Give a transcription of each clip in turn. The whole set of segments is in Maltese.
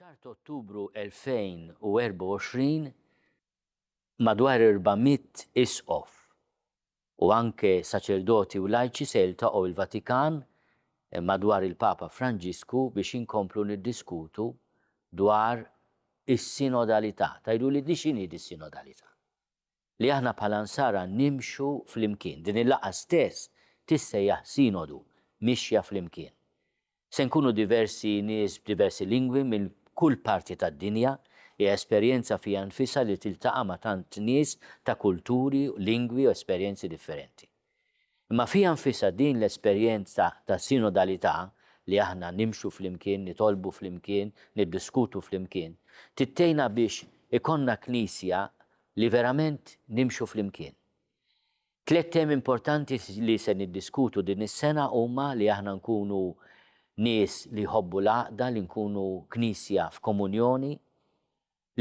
F'xahar ta' Ottubru 2024, madwar 400 isqof u anke saċerdoti u lajċi se jiltaqgħu il-Vatikan madwar il-Papa Franġisku biex inkomplu niddiskutu dwar is-sinodalità. Tgħiduli di x'inhi dis-sinodalità? Li aħna bħala Nsara nimxu flimkien. Din il-laqgħa stess tissejjaħ sinodu, mixja flimkien. Se nkunu diversi nies b'diversi lingwi minn kull parti tad-dinja. Hija esperjenza fiha nfisha li tiltaqa' ma' tant nies ta' kulturi, lingwi u esperjenzi differenti. Imma fiha nfisha din l-esperjenza ta' sinodalità, li aħna nimxu flimkien, nitolbu flimkien, niddiskutu flimkien, trid tgħinna biex ikollna Knisja li verament nimxu flimkien. Tlett temi importanti li se niddiskutu din is-sena huma li aħna nkunu nies li jħobbu l-għaqda, li nkunu Knisja f'komunjoni,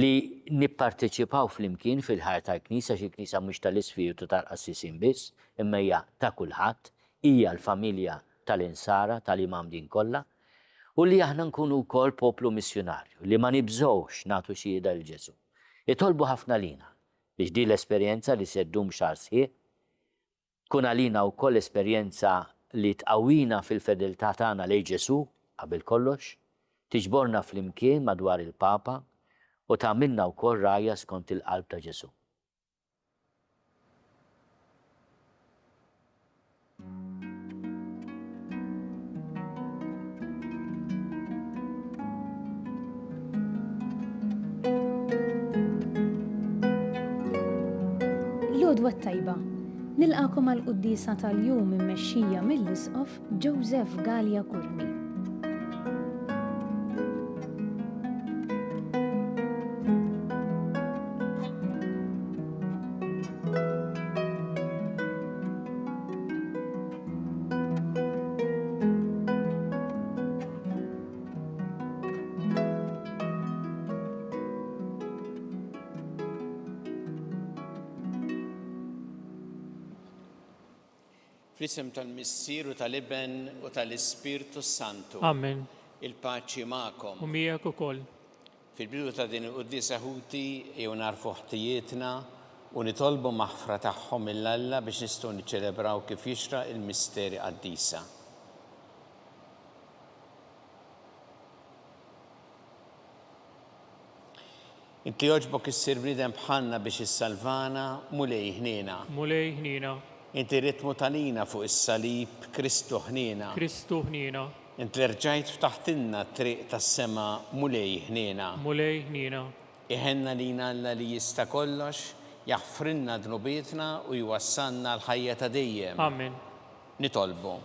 li nipparteċipaw flimkien fil-ħajja tal-Knisja, għax il-Knisja mhux tal-isfiritu tal-qassisin biss, imma hija ta' kulħadd, hija l-familja tal-insara, tal-imgħammdin kollha, u li aħna nkunu wkoll poplu missjunarju, li ma nibżgħux nagħtu xhieda lil Ġesù. Itolbu ħafna lina biex din l-esperjenza li se ddum xahar sħiħ, tkun għalina wkoll esperjenza li tqawwina fil-fedeltà tagħna lejn Ġesù qabel kollox, tiġborna flimkien madwar il-Papa u tagħmilna wkoll rgħajja skont il-qalb ta' Ġesù. L-għodwa t-tajba. Nilqagħkom għall-quddiesa tal-jum immexxija mill-Isqof Joseph Galea Curmi. Fl-isem tal-Missier u tal-Iben u tal-Ispirtu s-Santu. Amen. Il-paċi magħkom. U miegħek ukoll. Fil-bidu ta' din il-quddiesa ħuti, ejjew nagħrfu ħtijietna u nitolbu maħfra tagħhom lil Alla biex nistgħu niċċelebraw kif jixraq il-misteri qaddisa. Int li għoġbok issir bniedem bħalna biex issalvana, Mulej ħniena. Mulej ħniena. Int li ridt tmut għalina fuq is-salib, Kristu ħniena. Kristu ħniena. Int li rġajt ftaħtilna t-triq tas-sema, Mulej ħniena. Mulej ħniena. Iħenn għalina Alla li jista' kollox, jaħfrilna dnubietna u jwassalna għall-ħajja ta' dejjem. Amen. Nitolbu.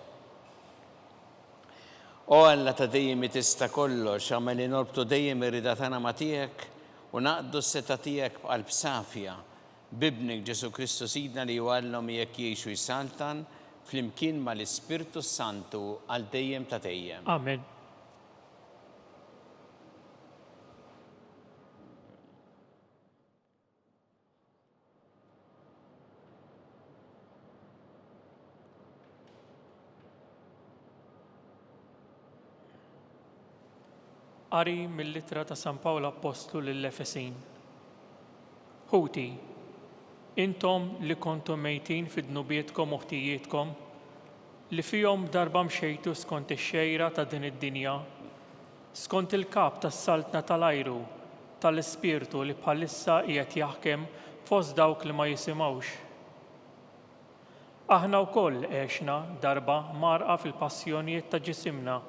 O Alla ta' dejjem li tista' kollox, agħmel li norbtu dejjem ir-rieda tagħna ma' tiegħek u naqdu s-setgħa tiegħek b'qalb safja, b'Ibnek Ġesù Kristu Sidna li hu Alla u miegħek jgħix u jsaltan, flimkien ma' l-Ispirtu s-Santu għal dejjem ta' dejjem. Amen. Qari mill-Ittra ta' San Pawl Appostlu lill-Efesin. Ħuti, intom li kontu mejtin fi dnubietkom u ħtijietkom, li fihom darba mxejtu skont ix-xejra ta' din id-dinja, skont il-kap tas-saltna tal-ajru, tal-ispirtu li bħalissa qiegħed jaħkem fost dawk li ma jisimgħux. Aħna wkoll għexna darba mgħarrqa fil-passjonijiet ta' ġisimna.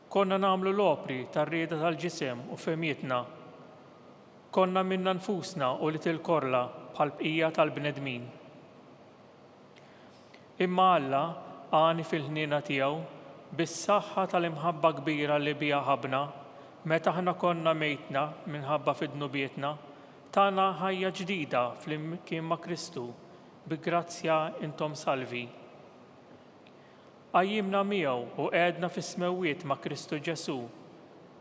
Konna nagħmlu l-opri tar-rieda tal-ġisem u fehmietna. Konna minna nfusna ulied il-korla bħall-bqija tal-bnedmin. Imma Alla, għani fil-ħniena tiegħu, bis-saħħa tal-imħabba kbira li biha ħabbna, meta aħna konna mejtna minħabba fi dnubietna, tana ħajja ġdida flimkien ma' Kristu, bi grazzja intom salvi. Qajjimna miegħu u qegħedna fis-smewwiet ma' Kristu Ġesù,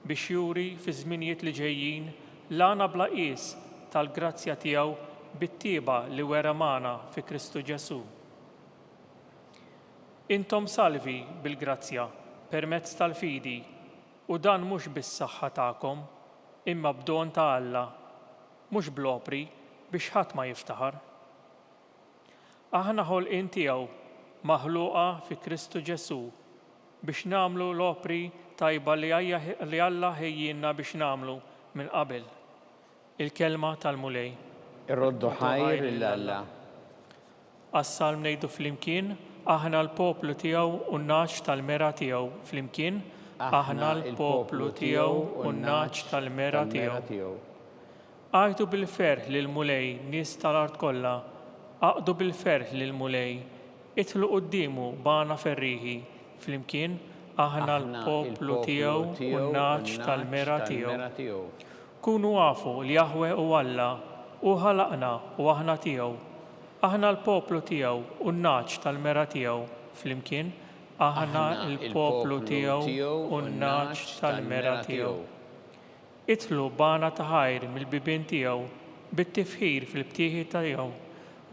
biex juri fiż-żminijiet li ġejjin l-għana bla qies tal-grazzja tiegħu bit-tjieba li wera magħna fi Kristu Ġesù. Intom salvi bil-grazzja permezz tal-fidi. U dan mhux bis-saħħa tagħkom, imma b'don ta' Alla, mhux bl-opri, biex ħadd ma jiftaħar. Aħna ħolqien tiegħu, maħluqa fi Kristu Ġesù, biex nagħmlu l-opri tajba li Alla ħejjielna biex nagħmlu minn qabel. Il-Kelma tal-Mulej. Irroddu ħajr lil Alla. Għas-Salm ngħidu flimkien, Aħna l-poplu tiegħu u n-nagħaġ tal-mergħa tiegħu. Flimkien, Aħna l-poplu tiegħu u n-nagħaġ tal-mergħa tiegħu. Għajtu bil-ferħ lill-Mulej, nies tal-art kollha, għaqqdu bil-ferħ lill-Mulej, idħlu quddiemu b'għana ferrieħi, flimkien, aħna l-poplu tiegħu u n-nagħaġ tal-mergħa tiegħu. Kunu afu li Jaħweh hu Alla, hu ħalaqna u aħna tiegħu. Aħna l-poplu tiegħu u n-nagħaġ tal-mergħa tiegħu, flimkien, aħna l-poplu tiegħu u n-nagħaġ tal-mergħa tiegħu. Idħlu b'għana ta' ħajr mill-bibien tiegħu, bit-tifħir fil-btieħi tiegħu.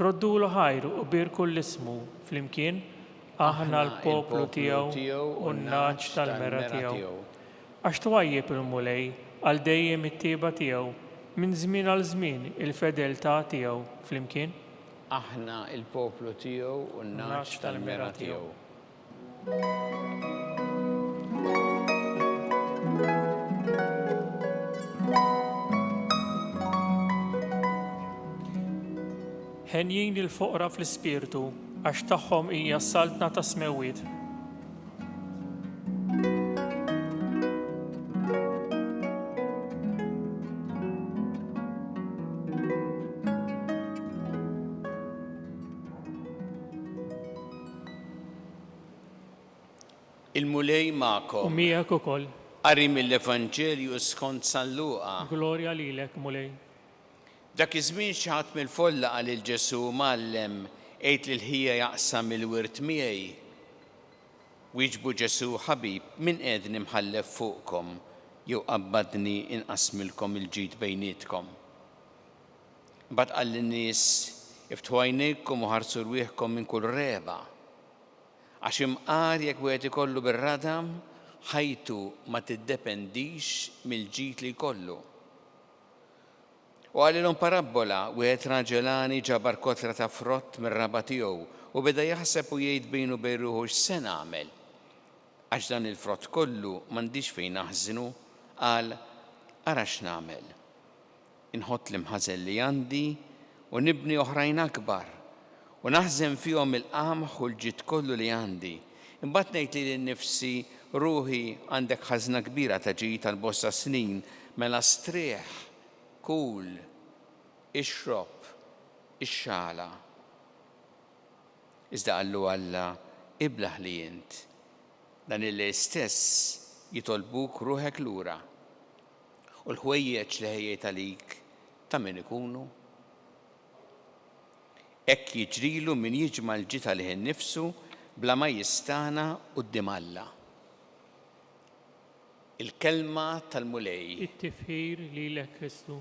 Roddulu ħajr u bierku 'l ismu, flimkien, aħna l-poplu tiegħu u n-nagħaġ tal-mergħa tiegħu. Għax twajjeb il-Mulej, għal dejjem it-tjieba tiegħu, minn żmien għal żmien il-fedeltà tiegħu, flimkien. Aħna l-poplu tiegħu u n-nagħaġ tal-mergħa tiegħu. Henjin il-foqra fl-ispirtu, għax tagħhom hija s-saltna tas-smewwiet. Il-Mulej magħkom. U miegħek ukoll. Qari mill-Evanġelju skont San Luqa. Glorja lilek, Mulej. Dak iż-żmien xi ħadd mill-folla qal lil Ġesù, Mgħallem, għid lil ħija jaqsam il-wirt miegħi. Wieġbu Ġesù, Ħabib, min qiegħdni mħallef fuqkom jew qabbadni inqassmilkom il-ġid bejnietkom? Imbagħad qal lin-nies, Iftħu għajnejkom u ħarsu rwieħkom minn kull regħba. Għax imqar jekk wieħed ikollu bir-radam, ħajtu ma tiddependix mill-ġid li jkollu. U qalilhom parabbola, Wieħed raġel għani ġabar kotra ta' frott mir-raba' tiegħu, u beda jaħseb u jgħid bejnu u bejn ruħu, 'X'se nagħmel? Għax dan il-frott kollu m'għandix fejn naħżnu. Qal, 'Ara x'nagħmel. Inħott l-imħażen li għandi u nibni oħrajn akbar, u naħżen fihom il-qamħ u l-ġid kollu li għandi. Imbagħad ngħid lili nnifsi, 'Ruħi, għandek ħażna kbira ta' ġid għal bosta snin, mela strieħ, kul, ixrob, ixxala. Iżda qallu Alla, 'Iblah li int! Dan il-lejl stess jitolbuk ruħek lura. U l-ħwejjeġ li ħejjejt għalik ta' min ikunu? Hekk jiġrilu min jiġma' l-ġid għalih innifsu bla ma jistagħna quddiem Alla. Il-Kelma tal-Mulej. It-tifħir lilek Kristu.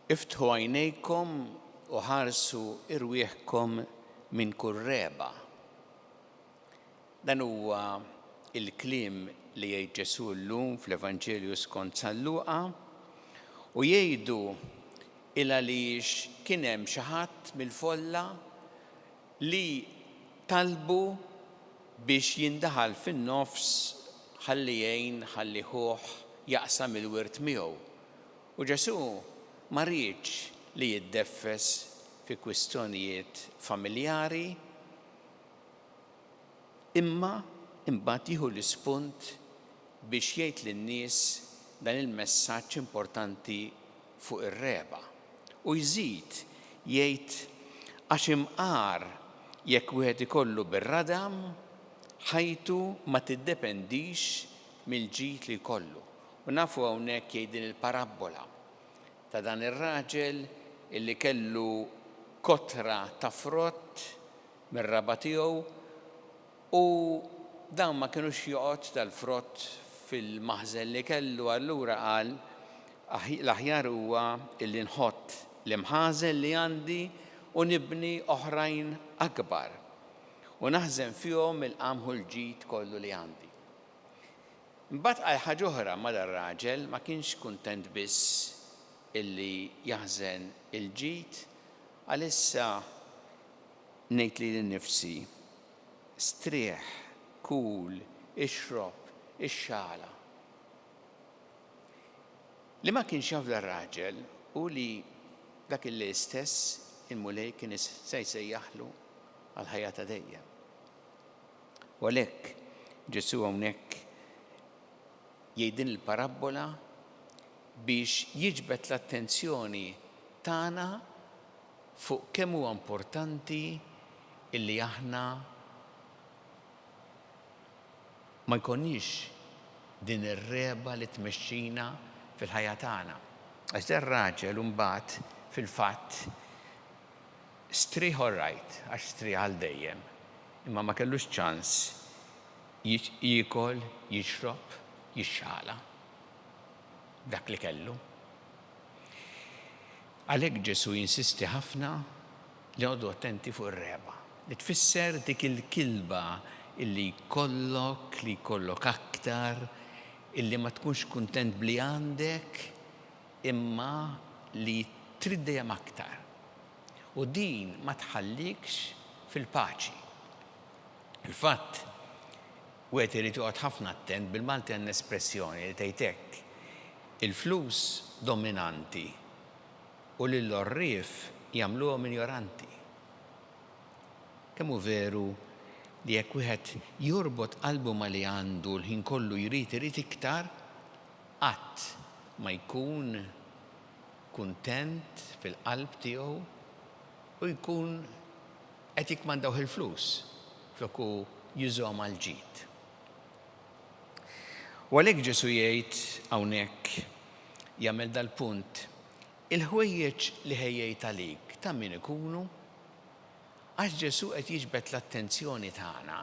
Iftħu għajnejkom u ħarsu irwieħkom minn kull regħba. Dan huwa l-kliem li jgħid Ġesù llum fl-Evanġelju skont San Luqa u jgħidu il għaliex kien hemm xi ħadd mill-folla li talbu biex jindaħal fin-nofs ħalli jgħin ħalli ħuh jaqsam il-wirt miegħu. U Ġesù ma riedx li jiddeffes fi kwistjonijiet familjari, Imma imbagħad jieħu l-ispunt biex jgħid lin-nies dan il-messaġġ importanti fuq ir-regħba. U jżid jgħid għax imqar jekk wieħed ikollu bir-radam, ħajtu ma tiddependix mill-ġid li jkollu. U nafu hawnhekk jgħid din il-parabbola ta' dan ir-raġel illi kellu kotra ta' frott mir-raba' tiegħu u dan ma kinux joqgħod dal-frott fil-maħżen li kellu allura qal l-aħjar huwa illi nħott l-imħażen li għandi u nibni oħrajn akbar u naħżen fihom il-qamħ u l-ġid kollu li għandi. Imbagħad qal ħaġa oħra ma' dar-raġel ma kienx kuntent biss illi jaħżen il-ġid, qal issa ngħid lili nnifsi, strieħ, kul, ixrob, ixxala. Li ma kienx jaf dar-raġel hu li dak il-lejl stess il-Mulej kien se jsejjaħlu għall-ħajja ta' dejjem. U għalhekk Ġesù hawnhekk jgħid din il-parabbola biex jiġbed l-attenzjoni tagħna fuq kemm huwa importanti illi aħna ma jkollniex din ir-regħba li tmexxina fil-ħajja tagħna. Għax dan raġel imbagħad fil-fatt strieħ all right, għax strieħ għal dejjem, imma ma kellux ċans jiekol, jixrob, jixxala b'dak li kellu. Għalhekk Ġesù jinsisti ħafna li noqogħdu attenti fuq ir-regħba, li tfisser dik il-kilba illi jkollok, li jkollok aktar, illi ma tkunx kuntent b'li għandek, imma li trid dejjem aktar. U din ma tħallikx fil-paċi. Il-fatt, wieħed irid joqgħod ħafna attent, bil-Malti għandna espressjoni li tgħid hekk, il-flus dominanti u lill-għorrief jagħmluhom injoranti. Kemm hu veru li jekk wieħed jorbot qalbu ma' li għandu l-ħin kollu jrid irid iktar, qatt ma jkun kuntent fil-qalb tiegħu u jkun qed jikkmandawh il-flus flok hu jużahom għall-ġid. U għalhekk Ġesù jgħid hawnhekk jagħmel dal-punt, il-ħwejjeġ li ħejjejt għalik ta' min ikunu? Għax Ġesù qed jiġbed l-attenzjoni tagħna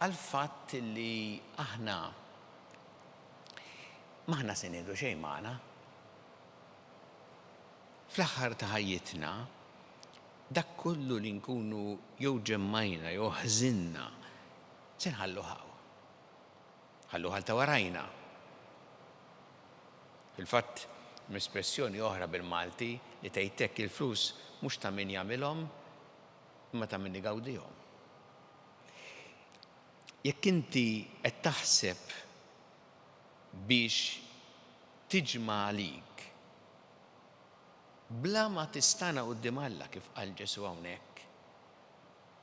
għall-fatt li aħna m'aħna se nieħdu xejn magħna. Fl-aħħar ta' ħajjitna, dak kollu li nkunu jew ġemmajna jew ħżinna se nħalluh hawn. Ħalluh għal ta' warajna. Fil-fatt, hemm espressjoni oħra bil-Malti li tgħid hekk, il-flus mhux ta' min jagħmilhom imma ta' min igawdihom. Jekk inti qed taħseb biex tiġma' għalik bla ma tistagħna quddiem Alla kif qal Ġesù hawnhekk,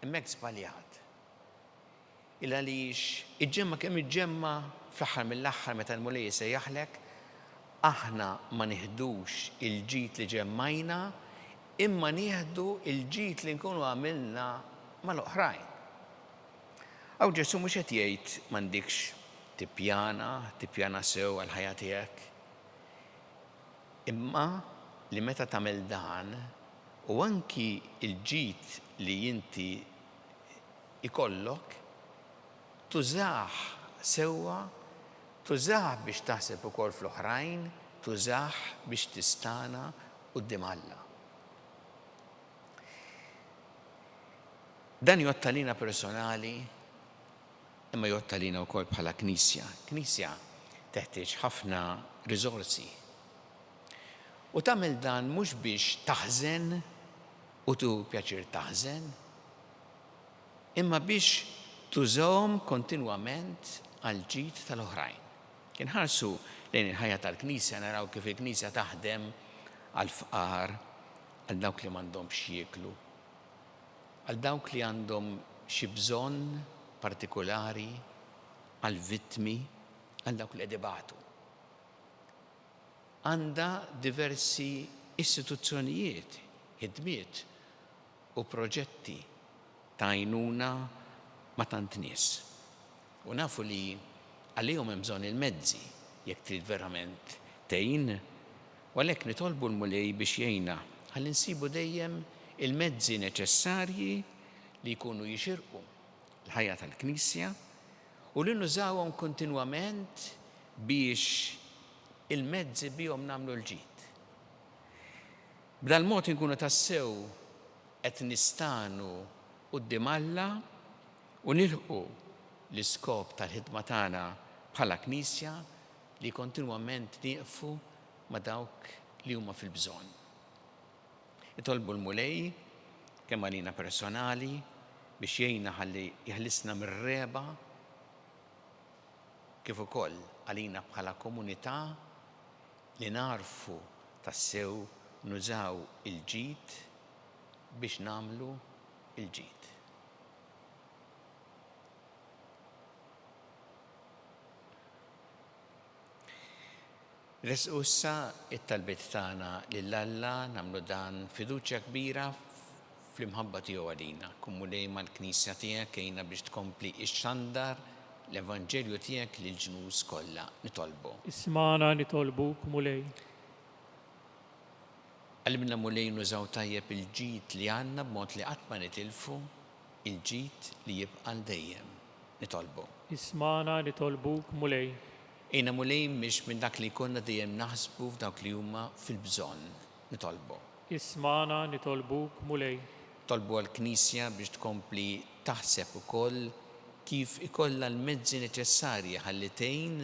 hemmhekk żbaljat. Il għaliex iġġemma' kemm iġġemma' fl-aħħar mill-aħħar meta l-Mulej isejjaħlek, aħna ma nieħdux il-ġid li ġemmajna imma nieħdu l-ġid li nkunu għamilna mal-oħrajn. Hawn Ġesù mhux qed jgħid m'għandikx tippjana, tippjana sew għall-ħajja tiegħek. Imma li meta tagħmel dan u anki l-ġid li inti ikollok, tużah sewwa, tużah biex taħseb ukoll fl-oħrajn, tużah biex tistagħna quddiem Alla. Dan jgħodd għalina personali, imma jgħodd għalina wkoll bħala Knisja. Knisja teħtieġ ħafna riżorsi. U tagħmel dan mhux biex taħżen u tieħu pjaċir taħżen, imma biex tużahom kontinwament għall-ġid tal-oħrajn. Inħarsu lejn il-ħajja tal-Knisja naraw kif il-Knisja taħdem għall-fqar, għal dawk li m'għandhomx x'jieklu, għal dawk li għandhom xi bżonn partikulari, għall-vittmi, għal dawk li qed ibatu. Għandha diversi istituzzjonijiet, ħidmiet u proġetti ta' għajnuna ma' tant nies. U nafu li għalihom hemm bżonn il-mezzi jekk trid verament tgħin. U għalhekk nitolbu l-Mulej biex jgħinna ħalli nsibu dejjem il-mezzi neċessarji li jkunu jixirqu l-ħajja tal-Knisja u li nużawhom kontinwament biex il-mezzi bihom nagħmlu l-ġid. B'dal-mod inkunu tassew qed nistagħnu quddiem Alla u nilħqu l-iskop tal-ħidma tagħna. Bħala Knisja li kontinwament nieqfu ma' dawk li huma fil-bżonn. Nitolbu l-Mulej, kemm għalina personali, biex jgħinna ħalli jeħlisna mir-regħba, kif ukoll għalina bħala komunità li nagħrfu tassew nużaw il-ġid biex nagħmlu l-ġid. Nressqu issa t-talbiet tagħna lil Alla, nagħmlu dan b'fiduċja kbira fl-imħabba tiegħu għalina. Kun Mulej mal-Knisja tiegħek, għinna biex tkompli xxandar l-Evanġelju tiegħek lill-ġnus kollha. Nitolbu. Ismagħna nitolbuk, Mulej. Għallimna Mulej nużaw tajjeb il-ġid li għandna b'mod li qatt ma nitilfu il-ġid li jibqa' għal dejjem. Nitolbu. Ismagħna nitolbuk, Mulej. Għinna Mulej biex minn dak li jkollna dejjem naħsbu f'dawk li huma fil-bżonn. Nitolbu. Ismagħna nitolbuk, Mulej. Nitolbu għall-Knisja biex tkompli taħseb ukoll kif ikollha l-mezzi neċessarji ħalli tgħin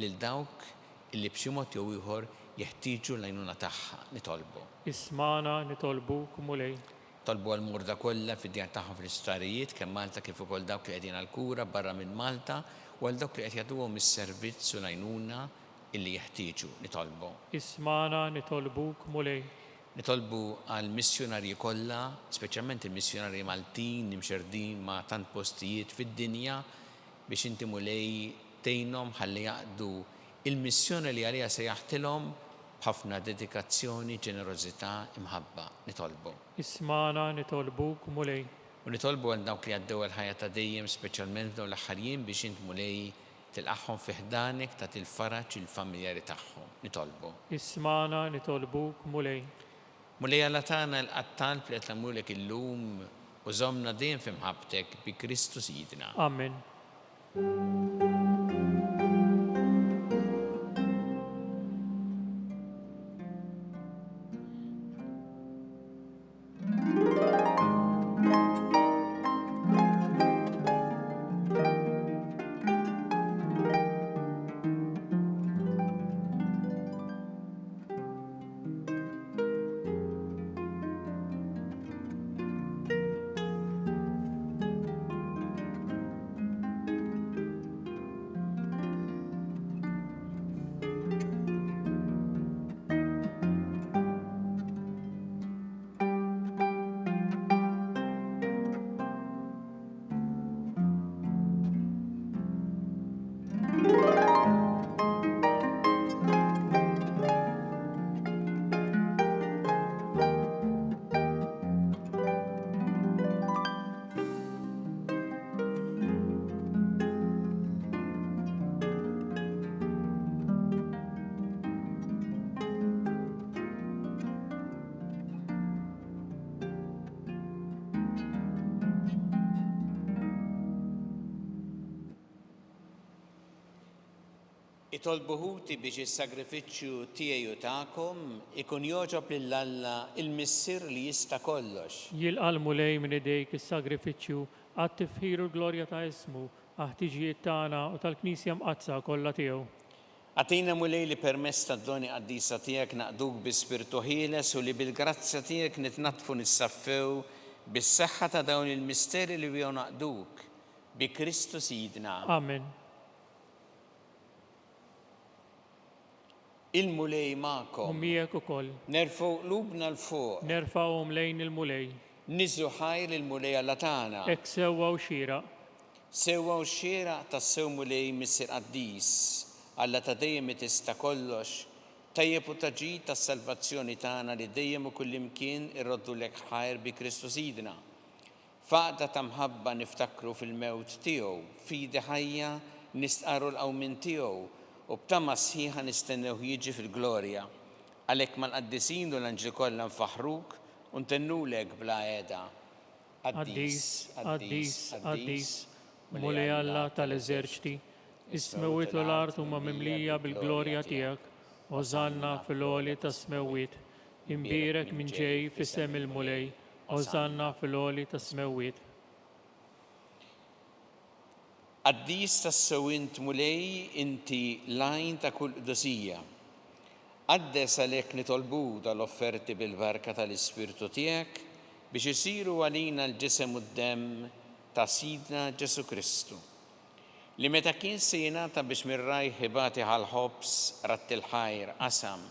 lil dawk li b'xi mod jew ieħor jeħtieġu l-għajnuna tagħha. Nitolbu. Ismagħna nitolbuk, Mulej. Tolbu għall-morda kollha fid-djar tagħhom fl-isptarijiet, kemm Malta kif ukoll dawk li qegħdin għall-kura barra minn Malta u għal dawk li qed jagħtuhom is-servizz u l-għajnuna illi jeħtieġu. Nitolbu. Ismagħna nitolbuk, Mulej. Nitolbu għall-missjunarji kollha, speċjalment il-missjunarji Maltin imxerrdin ma' tant postijiet fid-dinja, biex inti Mulej tgħinhom ħalli jaqdu il-missjoni li għaliha sejjaħtilhom b'ħafna dedikazzjoni, ġenerożità, imħabba. Nitolbu. Ismagħna, nitolbuk, Mulej. U nitolbu għal dawk li għaddew għall-ħajja ta' dejjem, speċjalment f'dawn l-aħħar jiem, biex int, Mulej, tilqagħhom fi ħdanek, tagħti l-faraġ lill-familjari tagħhom. Nitolbu. Ismagħna, nitolbuk, Mulej. Mulej Alla tagħna, ilqa' t-talb li qed nagħmlulek illum u żommna dejjem fi mħabbtek bi Kristu Sidna. Amen. Itolbu ħuti biex is-sagrifiċċju tiegħi u tagħkom ikun jogħġob lil Alla il-Missier li jista' kollox. Jilqa' l-Mulej minn idejk is-sagrifiċċju għat-tifħir u l-glorja ta' ismu, għall-ħtiġijiet tagħna u tal-Knisja Mqaddsa kollha tiegħu. Agħtina Mulej li permezz tad-doni qaddisa tiegħek naqduk bi spirtu ħieles u li bil-grazzja tiegħek nitnaddfu nissaffew bis-saħħa ta' dawn il-misteri li bihom naqduk, bi Kristu Sidna. Amen. Il-Mulej magħkom. U miegħek ukoll. Nerfgħu qlubna 'l fuq. Nerfgħuhom lejn il-Mulej. Niżżu ħajr lill-Mulej Alla tagħna. Hekk sewwa u xieraq. Sewwa u xieraq tassew Mulej Missier qaddis, Alla ta' dejjem li tista' kollox, tajjeb u ta' ġid għas-salvazzjoni tagħna li dejjem u kullimkien irroddulek ħajr bi Kristu Sidna. F'għaqda ta' mħabba niftakru fil-mewt tiegħu, b'fidi ħajja nistqarru l-qawmien tiegħu, u b'tama sħiħa nistennewh jiġi fil-glorja. Għalhekk mal-qaddisin u l-anġli kollha nfaħħruk u ntennulek bla heda, Qaddis, qaddis, qaddis, Mulej Alla tal-eżerċti, is-smewwiet u l-art huma mimlija bil-glorja tiegħek. Osanna fil-għoli tas-smewwiet. Imbierek min ġej f'isem il-Mulej. Osanna fil-għoli tas-smewwiet. Qaddis tassew int Mulej, inti l-għajn ta' kull qdusija. Qaddes għalhekk nitolbuk dal-offerti bil-barka tal-Ispirtu tiegħek biex isiru għalina l-ġisem u d-demm ta' Sidna Ġesù Kristu, li meta kien se jingħata biex mir-rajh ibati ħa l-ħobż, radd il-ħajr, qasam,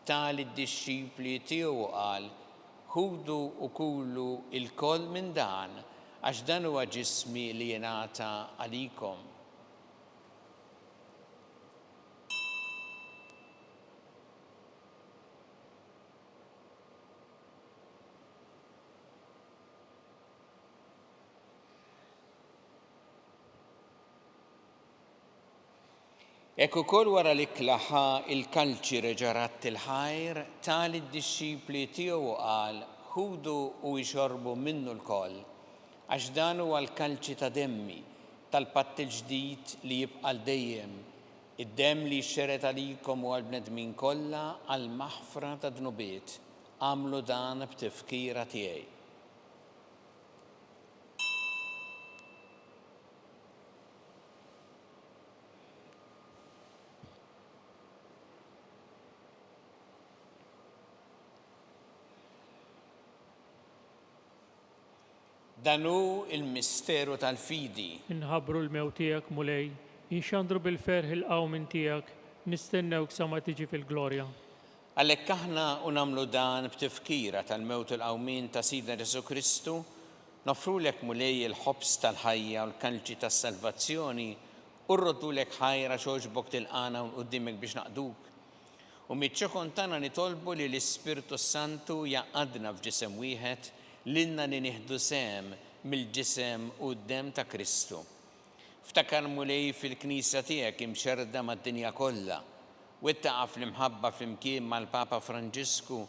ta lid-dixxipli tiegħu u qal, Ħudu u kulu lkoll minn dan, għax dan huwa ġismi li jingħata għalikom. Hekk ukoll wara l-ikla ħa l-kalċi reġa' radd il-ħajr, ta lid-dixxipli tiegħu u qal, Ħudu u ixorbu minnu lkoll, għax dan huwa l-kalċi ta' demmi, tal-patt il-ġdid li jibqa' għal dejjem, id-demm li jixxered għalikom u għall-bnedmin kollha għall-maħfra tad-dnubiet. Agħmlu dan b'tifkira tiegħi. Dan hu l-misteru tal-fidi. Inħabbru l-mewt tiegħek, Mulej, inxandru bil-ferħ il-qawmien tiegħek, nistennewk sa ma tiġi fil-glorja. Għalhekk aħna u nagħmlu dan b'tifkira tal-mewt u l-qawmien ta' Sidna Ġesù Kristu, Noffrulek, Mulej, il-ħobż tal-ħajja u l-kalċi tas-salvazzjoni, u rroddulek ħajr għax għoġbok tilqagħna hawn quddiemek biex naqduk. U miċ-ċokon tagħna nitolbu li l-Ispirtu s-Santu jgħaqqadna f'ġisem wieħed, lilna li nieħdu sehem mill-ġisem u d-demm ta' Kristu. Ftakar, Mulej, fil-Knisja tiegħek imxerrda mad-dinja kollha, wettaqha fl-imħabba flimkien mal-Papa Franġisku,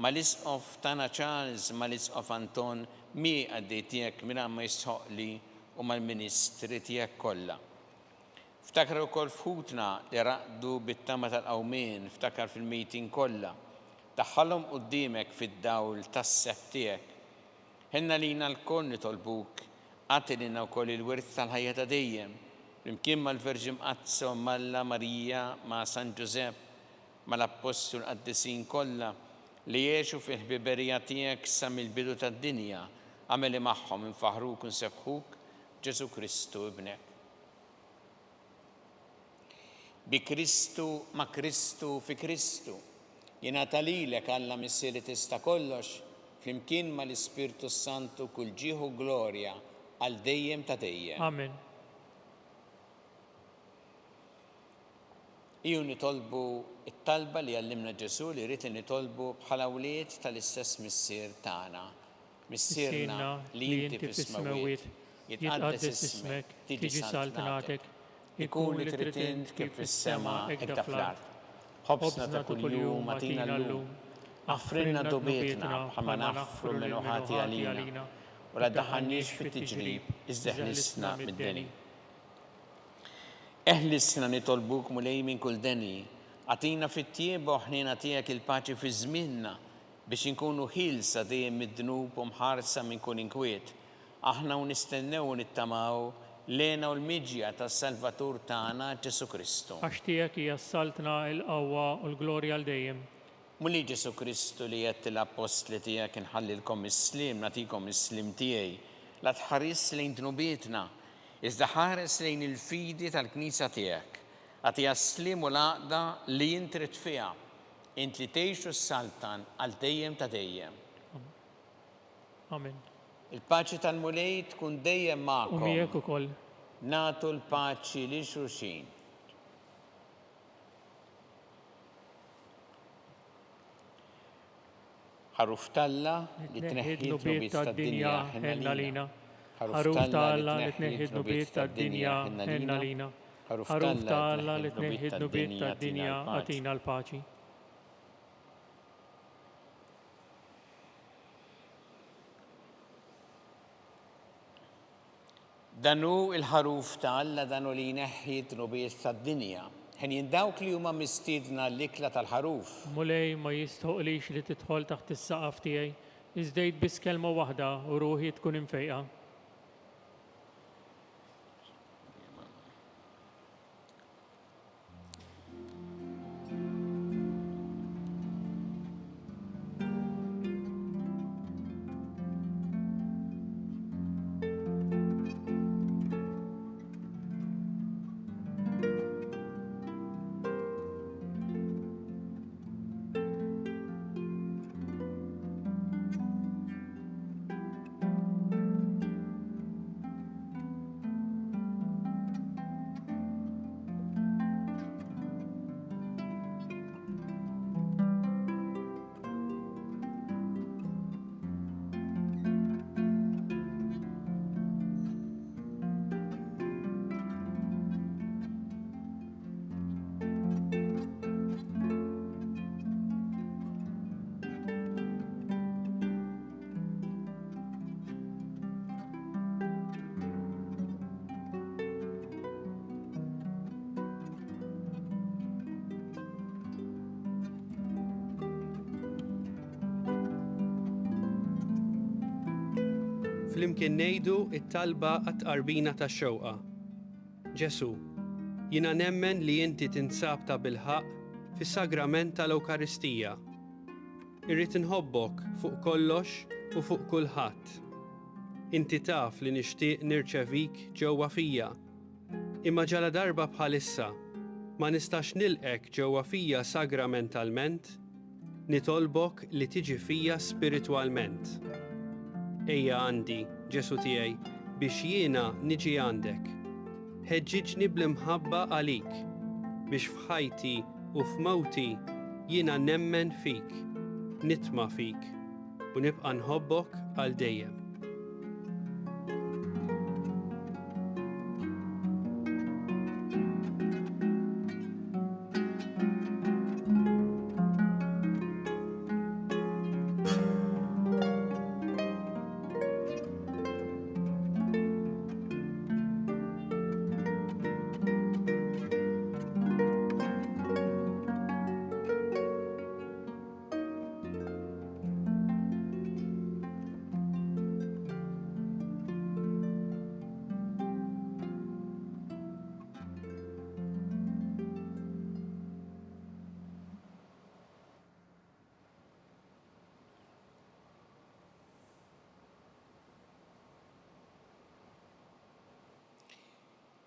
mal-Isqof tagħna Charles, mal-Isqof Anton, miegħi qaddej tiegħek mingħajr ma jistħoqqli u mal-ministri tiegħek kollha. Ftakar ukoll f'ħutna li raqdu bit-tama tal-qawmien, ftakar fil-mejtin kollha. Daħħalhom quddiemek fid-dawl tas-sebħ tiegħek. Ħenn għalina lkoll nitolbuk, agħti lilna wkoll il-wirt tal-ħajja ta' dejjem, flimkien mal-Verġni Mqaddsa Omm Alla Marija, ma' San Ġużepp, mal-Appostli u l-qaddisin kollha, li għexu fil-ħbiberija tiegħek sa mill-bidu tad-dinja, agħmel li magħhom infaħħruk u nsebbħuk b'Ġesù Kristu Ibnek. Bi Kristu, ma' Kristu, fi Kristu, jingħata lilek, Alla Missier li tista' kollox, flimkien mal-Ispirtu s-Santu kull ġieħ u glorja għal dejjem ta' dejjem. Amen. Ejjew nitolbu t-talba li għallimna Ġesù li ried li nitolbu bħala wlied tal-istess Missier tagħna. Missierna li inti fis-smewwiet, jitqaddes ismek, tiġi saltnatek, ikun li trid int kif fis-sema hekk fl-art. Ħobżna ta' kuljum agħtina llum. Aħfrilna dnubietna bħalma naħfru lil min hu ħati għalina, u la ddaħħalniex fit-tiġrib, iżda eħlisna mid-deni. Eħlisna nitolbuk, Mulej, minn kull deni. Agħtina fit-tjieba u ħniena tiegħek il-paċi fi żmienna, biex inkunu ħielsa dejjem mid-dnub u mħarsa minn kull inkwiet, aħna u nistennew u nittamaw l-hena u l-miġja tas-Salvatur tagħna, Ġesù Kristu. Għax tiegħek hija s-saltna, il-qawwa u l-glorja għal dejjem. Mulej Ġesù Kristu li għedt lill-appostli tiegħek inħallilkom is-sliem, nagħtikom is-sliem tiegħi, la tħarisx lejn dnubietna, Iżda ħares lejn il-fidi tal-Knisja tiegħek. Agħtiha s-sliem u l-għaqda li int trid fiha, int li tgħix u ssaltan għal dejjem ta' dejjem. Amen. Il-paċi tal-Mulej tkun dejjem U magħkom. miegħek ukoll. Nagħtu l-paċi lil xulxin. Ħaruf t'Alla li tneħħi d-dnubiet tad-dinja, ħenn għalina. Ħaruf ta' Alla li tneħħi d-dnubiet tad-dinja, ħenn għalina. Ħaruf ta' Alla li tneħħi d-dnubiet tad-dinja, agħtina l-paċi. Dan hu l-Ħaruf ta' Alla, dan hu li jneħħi d-dnubiet tad-dinja. Henjin dawk li huma mistiedna għall-ikla tal-Ħaruf. Mulej, ma jistħoqqlix li tidħol taħt is-saqaf tiegħi, iżda għid biss kelma waħda u ruħi tkun imfejqa. Flimkien ngħidu t-talba għat-tqarbina tax-xewqa. Ġesù, jiena nemmen li inti tinsab tabilħaqq fis-sagrament tal-Ewkaristija. Irrid inħobbok fuq kollox u fuq kulħadd. Inti taf li nixtieq nirċevik ġewwa fija. Imma ġaladarba bħalissa ma nistax nilqgħek ġewwa fija sagramentalment, nitolbok li tiġi fija spiritwalment. Ejja għandi, Ġesù tiegħi, biex jiena niġi għandek. Ħeġġiġni bl-imħabba għalik, biex f'ħajti u f'mewti jiena nemmen fik, nitma' fik, u nibqa' nħobbok għal dejjem.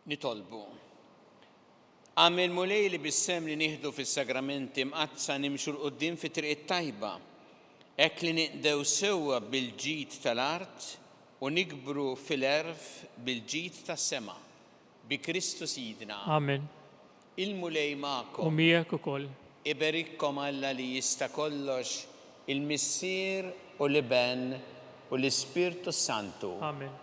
Nitolbu. Agħmel Mulej li bis-sehem li nieħdu fis-sagramenti mqaddsa nimxu 'l quddiem fit-triq it-tajba, hekk li ninqdew sewwa bil-ġid tal-art u nikbru fil-għerf bil-ġid tas-sema. Bi Kristu Sidna. Amen. Il-Mulej magħkom. U miegħek ukoll. Iberikkom Alla li jista' kollox, il-Missier u l-Iben u l-Ispirtu s-Santu. Amen.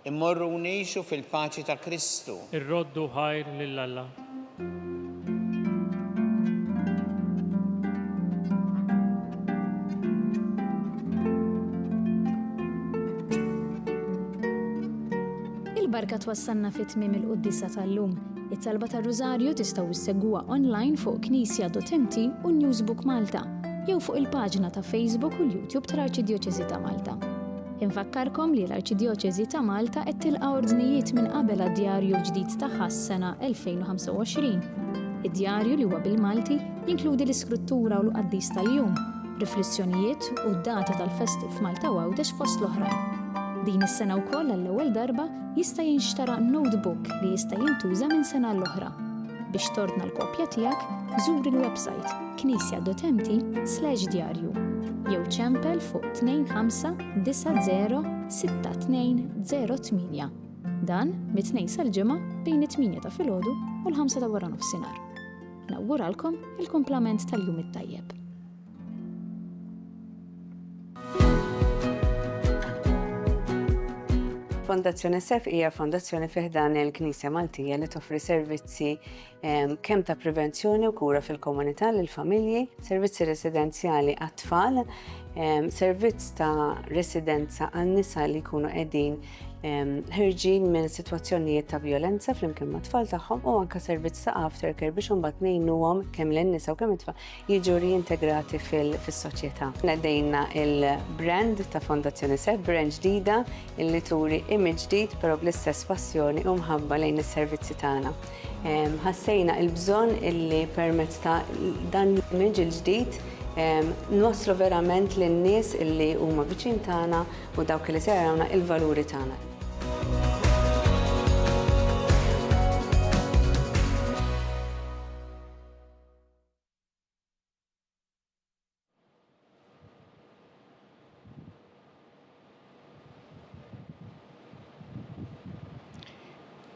Immorru u ngħixu fil-paċi ta' Kristu. Irroddu ħajr lil Alla. Il-barka twassalna fi tmiem il-quddiesa tal-lum. It-talba tar-Rużarju tistgħu ssegwuha online fuq knisja.mt u Newsbook Malta jew fuq il-paġna ta' Facebook u l-YouTube tal-Arċidjoċesi ta' Malta. Infakkarkom li l-Arċidjoċesi ta' Malta qed tilqa' ordnijiet minn qabel għad-djarju l-ġdid tagħha għas-sena 2025. Id-djarju li huwa bil-Malti jinkludi l-iskruttura u l-qaddis tal-jum, riflessjonijiet u d-data tal-festi f'Malta u Għawdex fost l-oħrajn. Din is-sena wkoll għall-ewwel darba jista' jinxtara notebook li jista' jintuża minn sena għall-oħra. Biex tordna l-kopja tiegħek, żur il-websajt knisja.mt/djarju jew ċempel fuq 2590 6208. Dan mit-Tnejn sal-Ġimgħa bejn it-tmienja ta' filgħodu u l-ħamsa ta' waranofsinhar. Nawguralkom il-kumplament tal-jum it-tajjeb. Fondazzjoni Sef hija fondazzjoni fi ħdan il-Knisja Maltija li toffri servizzi ehm, kemm ta' prevenzjoni u kura fil-komunità lil familji, servizzi residenzjali għat-tfal, ehm, servizz ta' residenza għan nisa li jkunu qegħdin ehm, ħirġin minn sitwazzjonijiet ta' violenza flimkien ma' tfal tagħhom u anka servizz ta' aftercare biex imbagħad ngħinuhom kemm lin-nisa u kemm it-tfal jiġu riintegrati fis-soċjetà. Nedejna il-brand ta' Fondazzjoni Seb, brand ġdida illi turi image ġdid però bl-istess passjoni u mħabba lejn is-servizzi tagħna. Ħassejna il-bżonn illi permezz ta' dan l-image il-ġdid nwasslu verament lin-nies illi huma viċin tagħna u dawk li se jarawna il-valuri tagħna.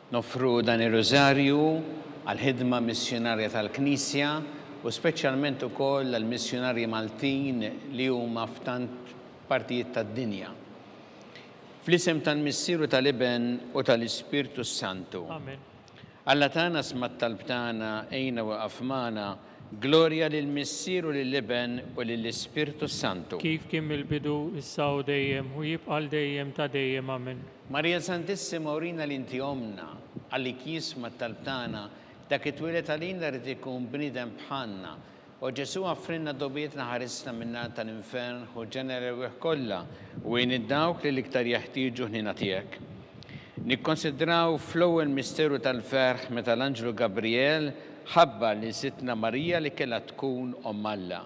Noffru dan ir-Rużarju għall-ħidma missjunarja tal-Knisja u speċjalment ukoll għall-missjunarji Maltin li huma f'tant partijiet tad-dinja. Fl-isem tal-Missier u tal-Iben u tal-Ispirtu s-Santu. Amen. Alla tagħna sma' t-talb tagħna, għinna u iqaf magħna, Glorja lill-Missier u lill-Iben u lill-Ispirtu s-Santu. Kif kien mill-bidu, issa u dejjem, u jibqa' għal dejjem ta' dejjem. Amen. Marija Santissima urina li inti Ommna, għalik jisma' t-talb tagħna, dak li twieled għalina ried ikun bniedem bħalna. O Ġesù aħfrilna dnubietna ħarisna min-nar tal-infern, ħu ġenna l-erwieħ kollha u għin 'il dawk li l-iktar jeħtieġu ħniena tiegħek. Nikkonsidraw fl-ewwel misteru tal-ferħ meta l-anġlu Gabrijel ħabbar lil Sidtna Marija li kellha tkun Omm Alla.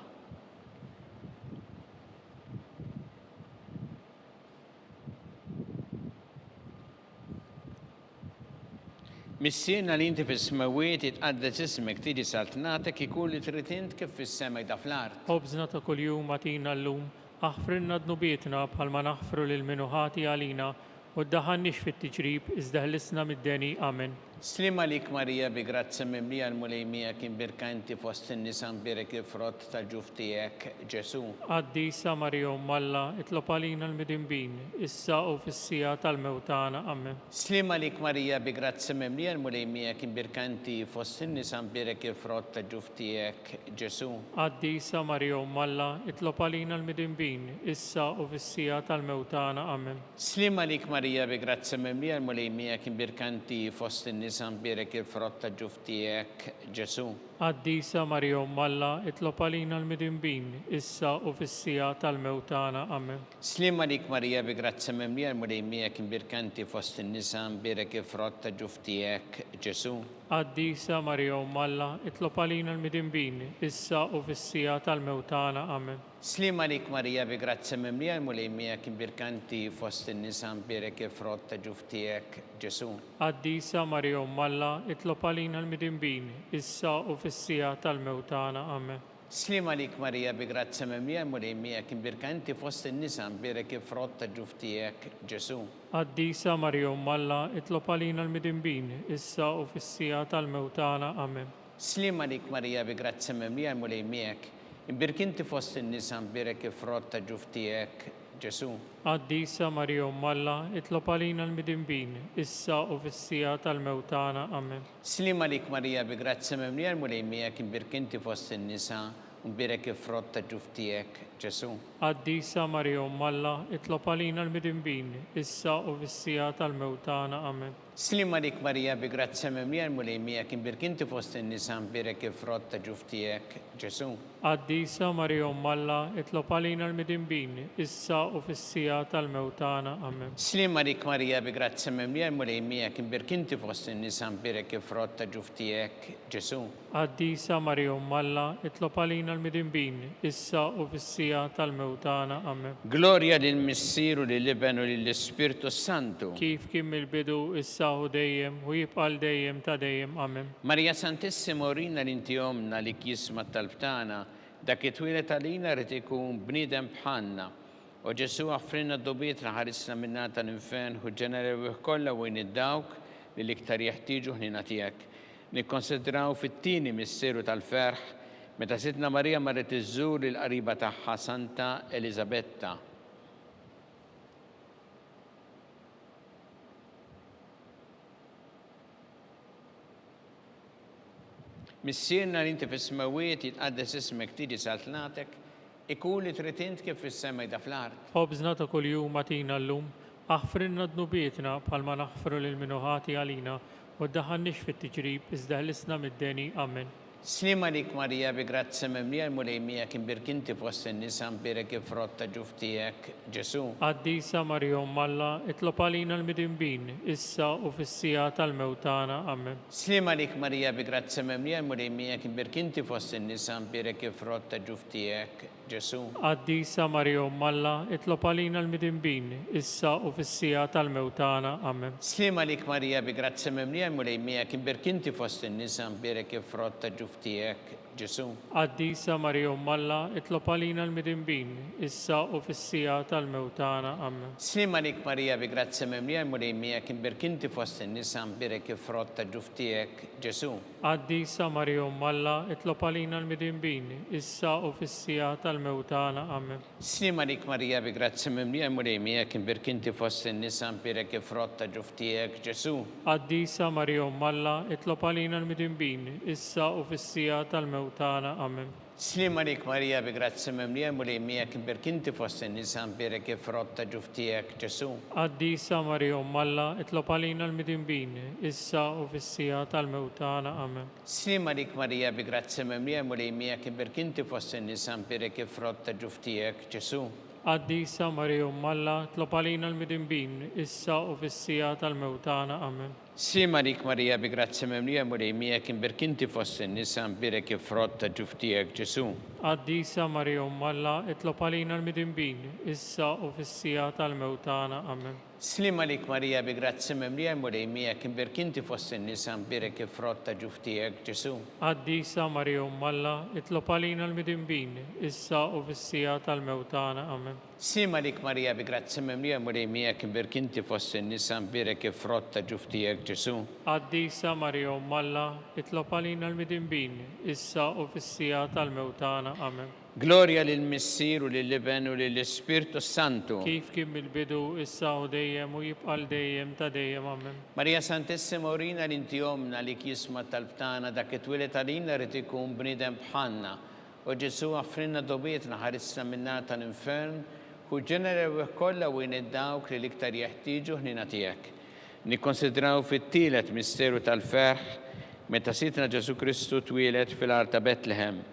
Missierna li inti fis-smewwiet, jitqaddes ismek, tiġi saltnatek, ikun li trid int kif fis-sema jda fl-art. Ħobżna ta' kuljum agħtina llum, aħfrilna dnubietna bħalma naħfru lil min hu ħati għalina, u ddaħħalniex fit-tiġrib, iżda ħlisna mid-deni. Amen. Sliem għalik Marija bi grazzja mimlija l-Mulej miegħek imbierka inti fost in-nisa mbierek il-frott tal-ġuf tiegħek, Ġesù. Qaddisa Marija Omm Alla, itlob għalina l-midinbin, issa u fis-siegħa tal-mewt tagħna. Amen. Sliem għalik Marija bi grazzja mimlija l-Mulej miegħek imbierka inti fost in-nisa mbierek il-frott tal-ġuf tiegħek, Ġesù. Qaddisa Marija Omm Alla, itlob għalina l-midinbin, issa u fis-siegħa tal-mewt tagħna. Amen. Sliem għalik Marija bi grazzja mimlija l-Mulej miegħek imbierka inti fost in-nisa mbierek il-frott ta' ġuf tiegħek Ġesù. Qaddisa Marija Omm Alla itlob għalina l-midinbin, issa u fis-siegħa tal-mewt tagħna. Amen. Sliem għalik Marija bi grazzja mimlija l-Mulej miegħek imbierka inti fost in-nisa mbierek il-frott ta' ġuf tiegħek Ġesù. Qaddisa Marija Omm Alla itlob għalina l-midinbin, issa u fis-siegħa tal-mewt tagħna. Amen. Sliem għalik Marija bi grazzja mimlija l-Mulej miegħek imbierka inti fost in-nisa mbierek il-frott ta' ġuf tiegħek Ġesù. Qaddisa Marija Omm Alla itlob għalina l-midinbin, issa u fis-siegħa tal-mewt tagħna. Amen. Sliem għalik Marija bi grazzja mimlija l-Mulej miegħek imbierka inti fost in-nisa mbierek il-frott ta' ġuf tiegħek Ġesù. Qaddisa Marija Omm Alla itlob għalina l-midinbin, issa u fis-siegħa tal-mewt tagħna. Amen. Sliem għalik Marija bi grazzja mimlija l-Mulej miegħek, imbierk inti fost in-nisa mbierek il-frott ta' ġuf tiegħek, Ġesù. Qaddisa Marija Omm Alla, itlob għalina l-midinbin, issa u fis-siegħa tal-mewt tagħna. Amen. Sliem għalik Marija bi grazzja mimlija l-Mulej miegħek imbierk inti fost in-nisa u mbierek il-frott ta' ġuf tiegħek, Ġesù. Qaddisa Marija Omm Alla, itlob għalina l-midinbin, issa u fis-siegħa tal-mewt tagħna. Amen. Sliem għalik Marija bi grazzja mimlija l-Mulej miegħek imbierk inti fost in-nisa mbierek il-frott ta' ġuf tiegħek, Ġesù. Qaddisa Marija Omm Alla, itlob għalina l-midinbin, issa u fis-siegħa tal-mewt tagħna. Amen. Sliem għalik Marija bi grazzja mimlija l-Mulej miegħek imbierk inti fost in-nisa mbierek il-frott ta' ġuf tiegħek, Ġesù. Qaddisa Marija Omm Alla, itlob għalina l-midinbin, issa u fis-siegħa tal-mewt tagħna. Amen. Glorja lill-Missier u lill-Iben u lill-Ispirtu s-Santu. Kif kien mill-bidu, issa u dejjem, u jibqa' għal dejjem ta' dejjem. Amen. Marija Santissima urina li inti Ommna li jisma' t-talb tagħna, dak li twieled għalina ried ikun bniedem bħalna. O Ġesù aħfrilna dnubietna ħarisna min-nar tal-infern, ħu ġenna l-erwieħ kollha u għin 'il dawk li l-iktar jeħtieġu ħniena tiegħek. Nikkonsidraw fit-tieni misteru tal-ferħ meta Sidtna Marija marret iżżur lill-qariba tagħha Santa Eliżabetta. Missierna li inti fis-smewwiet, jitqaddes ismek, tiġi saltnatek, ikun li trid int kif fis-sema jda fl-art. Ħobżna ta' kuljum agħtina llum, Aħfrilna dnubietna bħalma naħfru lil min hu ħati għalina, u ddaħħalniex fit-tiġrib, iżda ħlisna mid-deni. Amen. Sliem għalik Marija bi grazzja mimlija l-Mulej miegħek imbierk inti fost in-nisa mbierek il-frott ta' ġuf tiegħek, Ġesù. Qaddisa Marija Omm Alla, itlob għalina l-midinbin, issa u fis-siegħa tal-mewt tagħna. Amen. Sliem għalik Marija bi grazzja mimlija l-Mulej miegħek imbierk inti fost in-nisa mbierek il-frott ta' ġuf tiegħek, Ġesù. Qaddisa Marija Omm Alla, itlob għalina l-midinbin, issa u fis-siegħa tal-mewt tagħna. Amen. Sliem għalik Marija bi grazzja mimlija l-Mulej miegħek imbierk inti fost in-nisa mbierek il-frott ta' ġuf tiegħek, Ġesù. Qaddisa Marija Omm Alla, itlob għalina l-midinbin, issa u fis-siegħa tal-mewt tagħna. Amen. Sliem għalik Marija bi grazzja mimlija l-Mulej miegħek imbierk inti fost in-nisa mbierek il-frott ta' ġuf tiegħek, Ġesù. Qaddisa Marija Omm Alla, itlob għalina l-midinbin, issa u fis-siegħa tal-mewt tagħna. Amen. Sliem għalik Marija bi grazzja mimlija l-Mulej miegħek imbierk inti fost in-nisa mbierek il-frott ta' ġuf tiegħek Ġesù. Qaddisa Marija Omm Alla, itlob għalina l-midinbin, issa u fis-siegħa tal-mewt tagħna. Amen. Sliem għalik Marija bi grazzja mimlija l-Mulej miegħek imbierk inti fost in-nisa mbierek il-frott ta' ġuf tiegħek Ġesù. Qaddisa Marija Omm Alla, itlob għalina l-midinbin, issa u fis-siegħa tal-mewt tagħna. Amen. Sliem għalik Marija bi grazzja mimlija l-Mulej miegħek imbierk inti fost in-nisa mbierek il-frott ta' ġuf tiegħek Ġesù. Qaddisa Marija Omm Alla, itlob għalina l-midinbin, issa u fis-siegħa tal-mewt tagħna. Amen. Sliem għalik Marija bi grazzja mimlija l-Mulej miegħek imbierk inti fost in-nisa mbierek il-frott ta' ġuf tiegħek Ġesù. Qaddisa Marija Omm Alla, itlob għalina l-midinbin, issa u fis-siegħa tal-mewt tagħna. Amen. Sliem għalik Marija bi grazzja mimlija l-Mulej miegħek imbierk inti fost in-nisa mbierek il-frott ta' ġuf tiegħek Ġesù. Qaddisa Marija Omm Alla, itlob għalina l-midinbin, issa u fis-siegħa tal-mewt tagħna. Amen. Sliem għalik Marija bi grazzja mimlija l-Mulej miegħek imbierk inti fost in-nisa mbierek il-frott ta' ġuf tiegħek Ġesù. Qaddisa Marija Omm Alla, itlob għalina l-midinbin, issa u fis-siegħa tal-mewt tagħna. Amen. Glorja lill-Missier u lill-Iben u lill-Ispirtu s-Santu. Kif kien mill-bidu, issa u dejjem u jibqa' għal dejjem ta' dejjem. Amen. Marija Santissima urina li inti Ommna għalik jisma' t-talb tagħna dak li twieled għalina ried ikun bniedem bħalna O Ġesù, aħfrilna dnubietna, ħarisna min-nar tal-infern, ħu ġenna l-erwieħ kollha u għin dawk li l-iktar jeħtieġu ħniena tiegħek. Nikkonsidraw fit-tielet misteru tal-ferħ, meta Sidna Ġesù Kristu twieled fil-għar ta' Betlehem.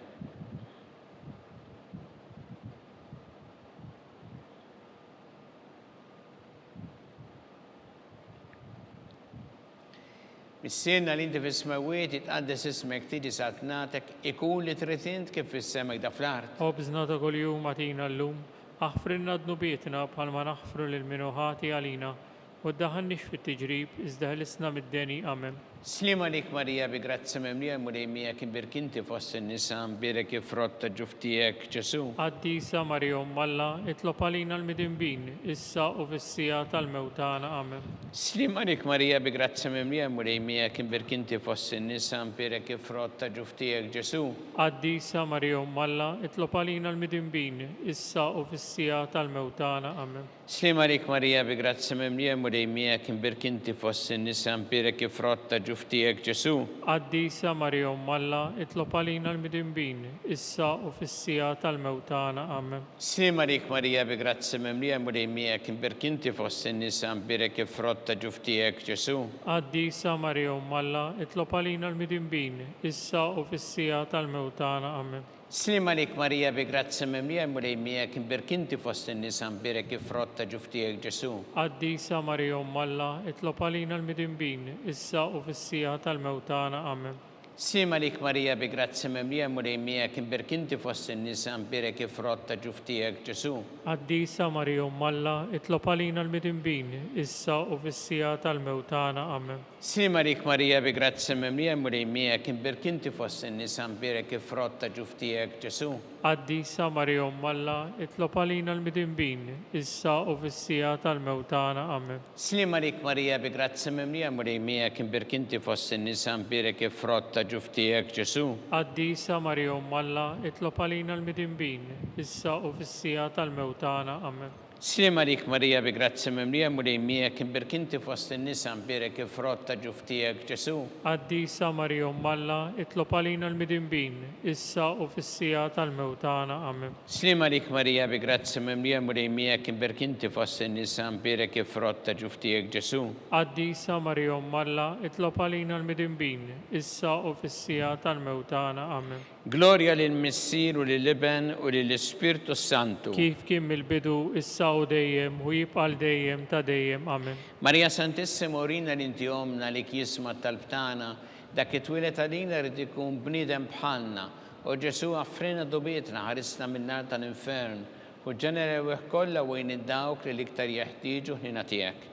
Missierna li inti fis-smewwiet, jitqaddes ismek, tiġi saltnatek, ikun li trid int kif fis-sema hekk fl-art. Ħobżna ta' kuljum agħtina llum. Aħfrilna dnubietna bħalma naħfru lil min hu ħati għalina. U ddaħħalniex fit-tiġrib, iżda ħelisna mid-deni. Amen. Sliem għalik Marija bi grazzja mimlija l-Mulej miegħek imbierk inti fost in-nisa mbierek il-frott ta' ġuf tiegħek Ġesù. Qaddisa Marija Omm Alla, itlob għalina l-midinbin, issa u fis-siegħa tal-mewt tagħna. Amen. Sliem għalik Marija bi grazzja mimlija l-Mulej miegħek imbierk inti fost in-nisa mbierek il-frott ta' ġuf tiegħek Ġesù. Qaddisa Marija Omm Alla, itlob għalina l-midinbin, issa u fis-siegħa tal-mewt tagħna. Amen. Sliem għalik Marija bi grazzja mimlija l-Mulej miegħek imbierk inti fost in-nisa mbierek il-frott ta' ġuf tiegħek Ġesù. Qaddisa Marija Omm Alla, itlob għalina l-midinbin, issa u fis-siegħa tal-mewt tagħna. Amen. Sliem għalik Marija bi grazzja mimlija l-Mulej miegħek imbierk inti fost in-nisa mbierek il-frott ta' ġuf tiegħek Ġesù. Qaddisa Marija Omm Alla, itlob għalina l-midinbin, issa u fis-siegħa tal-mewt tagħna. Amen. Sliem għalik Marija bi grazzja mimlija l-Mulej miegħek imbierk inti fost in-nisa mbierek il-frott ta' ġuf tiegħek Ġesù. Qaddisa Marija Omm Alla, itlob għalina l-midinbin, issa u fis-siegħa tal-mewt tagħna. Amen. Sliem għalik Marija bi grazzja mimlija l-Mulej miegħek imbierk inti fost in-nisa mbierek il-frott ta' ġuf tiegħek Ġesù. Qaddisa Marija Omm Alla, itlob għalina l-midinbin, issa u fis-siegħa tal-mewt tagħna. Amen. Sliem għalik Marija bi grazzja mimlija l-Mulej miegħek imbierk inti fost in-nisa mbierek il-frott ta' ġuf tiegħek Ġesù. Qaddisa Marija Omm Alla, itlob għalina l-midinbin, issa u fis-siegħa tal-mewt tagħna. Amen. Sliem għalik Marija bi grazzja mimlija l-Mulej miegħek imbierk inti fost in-nisa mbierek il-frott ta' ġuf tiegħek Ġesù. Qaddisa Marija Omm Alla, itlob għalina l-midinbin, issa u fis-siegħa tal-mewt tagħna. Amen. Sliem għalik Marija bi grazzja mimlija l-Mulej miegħek imbierk inti fost in-nisa mbierek il-frott ta' ġuf tiegħek Ġesù. Qaddisa Marija Omm Alla, itlob għalina l-midinbin, issa u fis-siegħa tal-mewt tagħna. Amen. Sliem għalik Marija bi grazzja mimlija l-Mulej miegħek imbierk inti fost in-nisa mbierek il-frott ta' ġuf tiegħek Ġesù. Qaddisa Marija Omm Alla, itlob għalina l-midinbin, issa u fis-siegħa tal-mewt tagħna. Amen. Glorja lill-Missier u lill-Iben u lill-Ispirtu s-Santu. Kif kien mill-bidu, issa u dejjem, u jibqa' għal dejjem ta' dejjem. Amen. Marija Santissima urina li inti Ommna għalik jisma' t-talb tagħna, dak li twieled għalina ried ikun bniedem bħalna. O Ġesù aħfrilna dnubietna, ħarisna min-nar tal-infern, ħu ġenna l-erwieħ kollha u għin dawk li l-iktar jeħtieġu ħniena tiegħek.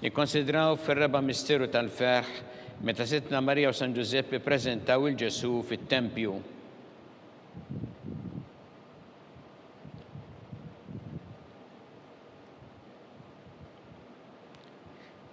Nikkonsidraw fir-raba' misteru tal-ferħ meta Sidtna Marija u San Ġużeppi ppreżentaw 'il Ġesù fit-tempju.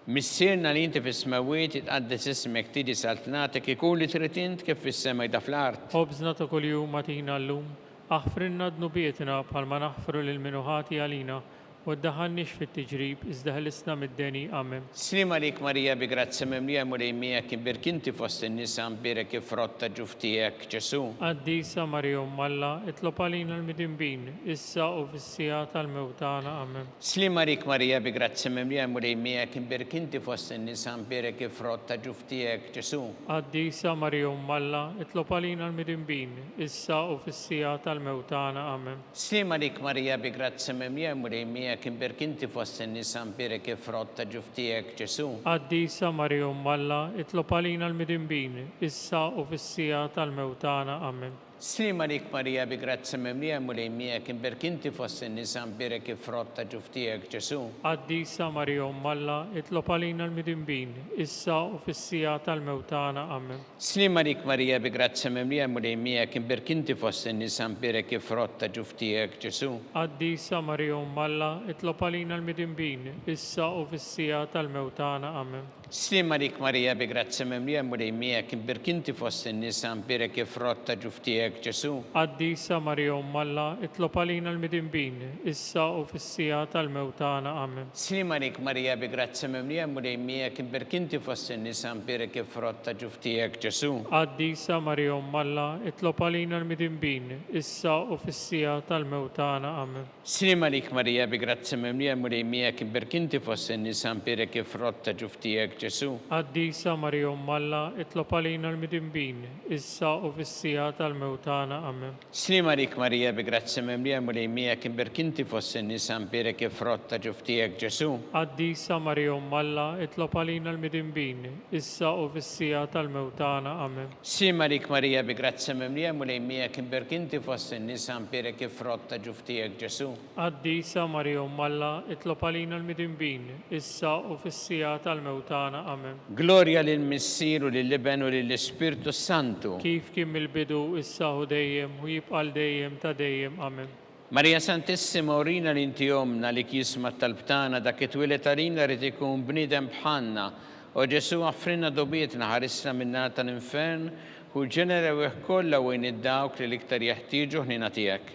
Missierna li inti fis-smewwiet, jitqaddes ismek, tiġi saltnatek, ikun li trid int kif fis-sema hekk fl-art. Ħobżna ta' kuljum agħtina llum. Aħfrilna dnubietna bħalma naħfru lil min hu ħati għalina. U ddaħħalniex fit-tiġrib, iżda ħelisna mid-deni. Amen. Sliem għalik Marija bi grazzja mimlija l-Mulej miegħek imbierk inti fost in-nisa mbierek il-frott ta' ġuf tiegħek, Ġesù. Qaddisa Marija Omm Alla, itlob għalina l-midinbin, issa u fis-siegħa tal-mewt tagħna. Amen. Sliem għalik Marija bi grazzja mimlija l-Mulej miegħek imbierk inti fost in-nisa mbierek il-frott ta' ġuf tiegħek, Ġesù. Qaddisa Marija Omm Alla, itlob għalina l-midinbin, issa u fis-siegħa tal-mewt tagħna. Amen. Sliem għalik Marija bi grazzja mimlija l-Mulej miegħek imbierk inti fost in-nisa mbierek il-frott ta' ġuf tiegħek Ġesù. Qaddisa Marija Omm Alla, itlob għalina l-midinbin, issa u fis-siegħa tal-mewt tagħna. Amen. Sliem għalik Marija bi grazzja mimlija l-Mulej miegħek imbierk inti fost in-nisa mbierek il-frott ta' ġuf tiegħek Ġesù. Qaddisa Marija Omm Alla, itlob għalina l-midinbin, issa u fis-siegħa tal-mewt tagħna. Amen. Sliem għalik Marija bi grazzja mimlija l-Mulej miegħek imbierk inti fost in-nisa mbierek il-frott ta' ġuf tiegħek Ġesù. Qaddisa Marija Omm Alla, itlob għalina l-midinbin, issa u fis-siegħa tal-mewt tagħna. Amen. Sliem għalik Marija bi grazzja mimlija l-Mulej miegħek imbierk inti fost in-nisa mbierek il-frott ta' ġuf tiegħek Ġesù. Qaddisa Marija Omm Alla, itlob għalina l-midinbin, issa u fis-siegħa tal-mewt tagħna. Amen. Sliem għalik Marija bi grazzja mimlija l-Mulej miegħek imbierk inti fost in-nisa mbierek il-frott ta' ġuf tiegħek Ġesù. Qaddisa Marija Omm Alla, itlob għalina l-midinbin, issa u fis-siegħa tal-mewt tagħna. Amen. Sliem għalik Marija bi grazzja mimlija l-Mulej miegħek imbierk inti fost in-nisa mbierek il-frott ta' ġuf tiegħek Ġesù. Qaddisa Marija Omm Alla, itlob għalina l-midinbin, issa u fis-siegħa tal-mewt tagħna. Amen. Sliem għalik Marija bi grazzja mimlija l-Mulej miegħek imbierk inti fost in-nisa mbierek il-frott ta' ġuf tiegħek Ġesù. Qaddisa Marija Omm Alla, itlob għalina l-midinbin, issa u fis-siegħa tal-mewt tagħna. Amen. Sliem għalik Marija bi grazzja mimlija l-Mulej miegħek imbierk inti fost in-nisa mbierek il-frott ta' ġuf tiegħek Ġesù. Qaddisa Marija Omm Alla, itlob għalina l-midinbin, issa u fis-siegħa tal-mewt tagħna. Amen. Glorja lill-Missier u lill-Iben u lill-Ispirtu s-Santu. Kif kien mill-bidu, issa u dejjem, u jibqa' għal dejjem ta' dejjem. Amen. Marija Santissima urina li inti Ommna li jisma' t-talb tagħna dak li twieled għalina ried ikun bniedem bħalna. O Ġesù aħfrilna dnubietna ħarisna min-nar tal-infern, ħu l-ġenna l-erwieħ kollha u għin id-dawk li l-iktar jeħtieġu ħniena tiegħek.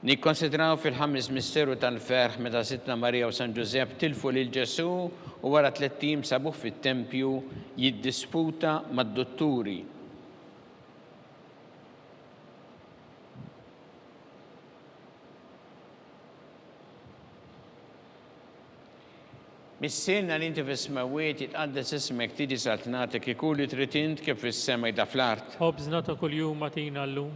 Nikkonsidraw fil-ħames misteru tal-ferħ meta Sidtna Marija u San Ġużepp tilfu lil Ġesù u wara tlett ijiem sabuh fit-tempju jiddisputa mad-dutturi. Missierna li inti fis-smewwiet, jitqaddes ismek, tiġi saltnatek, ikun li trid int kif fis-sema jda fl-art. Ħobżna ta' kuljum agħtina llum.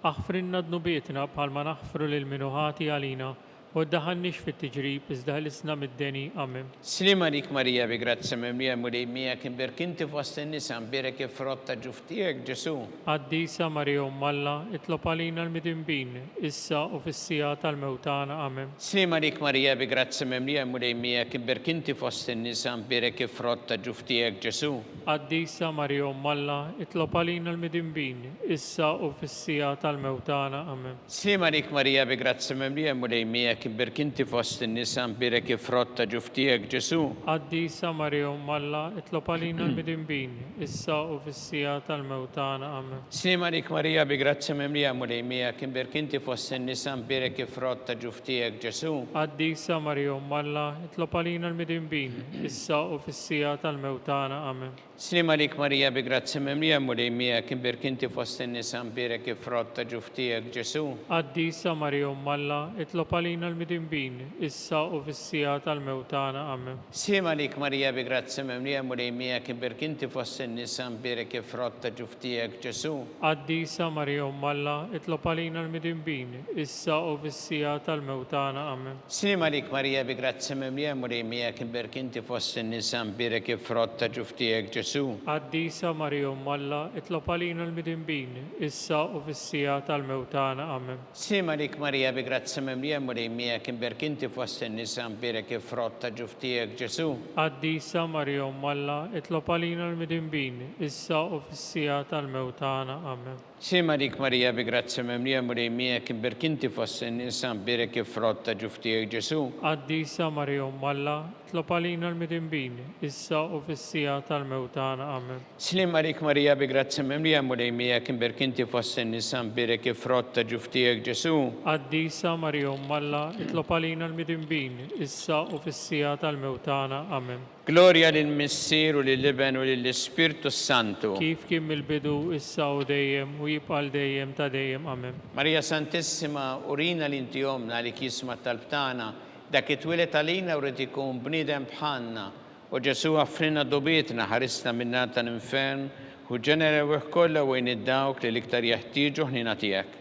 Aħfrilna dnubietna bħalma naħfru lil min hu ħati għalina, u ddaħħalniex fit-tiġrib, iżda ħelisna mid-deni. Amen. Sliem għalik Marija bi grazzja mimlija l-Mulej miegħek imbierk inti fost in-nisa mbierek il-frott ta' ġuf tiegħek Ġesù. Qaddisa Marija Omm Alla, itlob għalina l-midinbin, issa u fis-siegħa tal-mewt tagħna. Amen. Sliem għalik Marija bi grazzja mimlija l-Mulej miegħek imbierk inti fost in-nisa mbierek il-frott ta' ġuf tiegħek Ġesù. Qaddisa Marija Omm Alla, itlob għalina l-midinbin, issa u fis-siegħa tal-mewt tagħna. Amen. Sliem għalik Marija bi grazzja mimlija l-Mulej miegħek imbierk inti fost in-nisa mbierek il-frott ta' ġuf tiegħek Ġesù. Qaddisa Marija Omm Alla, itlob għalina l-midinbin, issa u fis-siegħa tal-mewt tagħna. Amen. Sliem għalik Marija bi grazzja mimlija l-Mulej miegħek imbierk inti fost in-nisa mbierek il-frott ta' ġuf tiegħek Ġesù. Qaddisa Marija Omm Alla, itlob għalina l-midinbin, issa u fis-siegħa tal-mewt tagħna. Amen. Sliem għalik Marija bi grazzja mimlija l-Mulej miegħek imbierk inti fost in-nisa mbierek il-frott ta' ġuf tiegħek Ġesù. Qaddisa Marija Omm Alla, itlob għalina l-midinbin, issa u fis-siegħa tal-mewt tagħna. Amen. Sliem għalik Marija bi grazzja mimlija l-Mulej miegħek imbierk inti fost in-nisa mbierek il-frott ta' ġuf tiegħek Ġesù. Qaddisa Marija Omm Alla, itlob għalina l-midinbin, issa u fis-siegħa tal-mewt tagħna. Amen. Sliem għalik Marija bi grazzja mimlija l-Mulej miegħek imbierk inti fost in-nisa mbierek il-frott ta' ġuf tiegħek Ġesù. Qaddisa Marija Omm Alla, itlob għalina l-midinbin, issa u fis-siegħa tal-mewt tagħna. Amen. Sliem għalik Marija bi grazzja mimlija l-Mulej miegħek imbierk inti fost in-nisa mbierek il-frott ta' ġuf tiegħek Ġesù. Qaddisa Marija Omm Alla, itlob għalina l-midinbin, issa u fis-siegħa tal-mewt tagħna. Amen. Sliem għalik Marija bi grazzja mimlija l-Mulej miegħek imbierk inti fost in-nisa mbierek il-frott ta' ġuf tiegħek Ġesù. Qaddisa Marija Omm Alla, itlob għalina l-midinbin, issa u fis-siegħa tal-mewt tagħna. Amen. Sliem għalik Marija bi grazzja mimlija l-Mulej miegħek imbierk inti fost in-nisa mbierek il-frott ta' ġuf tiegħek Ġesù. Qaddisa Marija Omm Alla, itlob għalina l-midinbin, issa u fis-siegħa tal-mewt tagħna. Amen. Glorja lill-Missier u lill-Iben u lill-Ispirtu s-Santu. Kif kien mill-bidu, issa u dejjem, u jibqa' għal dejjem ta' dejjem. Amen. Marija Santissima, urina li inti Ommna għalik jisma' t-talb tagħna, dak li twieled għalina u ried ikun bniedem bħalna. O Ġesù aħfrilna dnubietna, ħarisna min-nar tal-infern, ħu ġenna l-erwieħ kollha u għin id-dawk li l-iktar jeħtieġu ħniena tiegħek.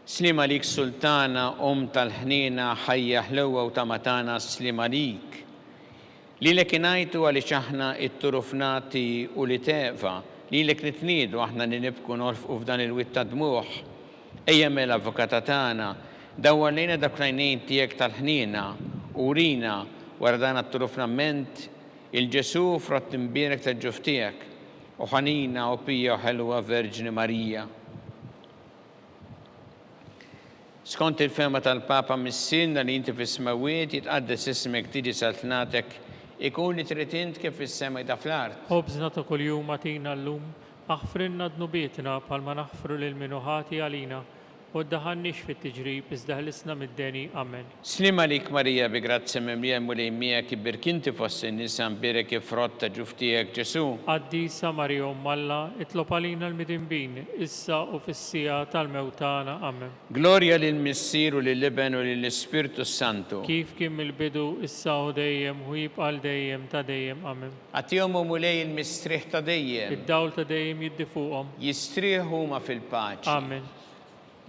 Sliem għalik Sultana, Omm tal-ħniena, ħajja, ħlewwa u tama tagħna, sliem għalik. Lilek ingħajtu għaliex aħna t-turufnati ulied Eva, lilek nitniedu aħna li nibku nolfqu f'dan il-wied ta' dmugħ. Ejja mela, Avukata tagħna, dawwar lejna dawk l-għajnejn tiegħek tal-ħniena, u urina, wara dan għat-turufnament, 'il Ġesù, frott imbierek tal-ġuf tiegħek. O ħanina, o pija u ħelwa Verġni Marija. Skont il-fehma tal-Papa Missierna li inti fis-smewwiet, jitqaddes ismek, tiġi saltnatek, ikun li trid int kif fis-sema jda fl-art. Ħobżna ta' kuljum agħtina llum, aħfrilna dnubietna bħalma naħfru lil min hu ħati għalina, U ddaħħalniex fit-tiġrib, iżda ħlisna mid-deni. Amen. Sliem għalik Marija bi grazzja mimlija l-Mulej miegħek ibbierk inti fost in-nisa mbierek il-frott ta' ġuf tiegħek Ġesù. Qaddisa Marija Omm Alla, itlob għalina l-midinbin, issa u fis-siegħa tal-mewt tagħna. Amen. Glorja lill-Missier u lill-Iben u lill-Ispirtu s-Santu. Kif kien mill-bidu, issa u dejjem, u jibqa' għal dejjem ta' dejjem. Amen. Agħtihom o Mulej il-mistrieħ ta' dejjem. Id-dawl ta' dejjem jiddi fuqhom. Jistrieħu huma fil-paċi. Amen.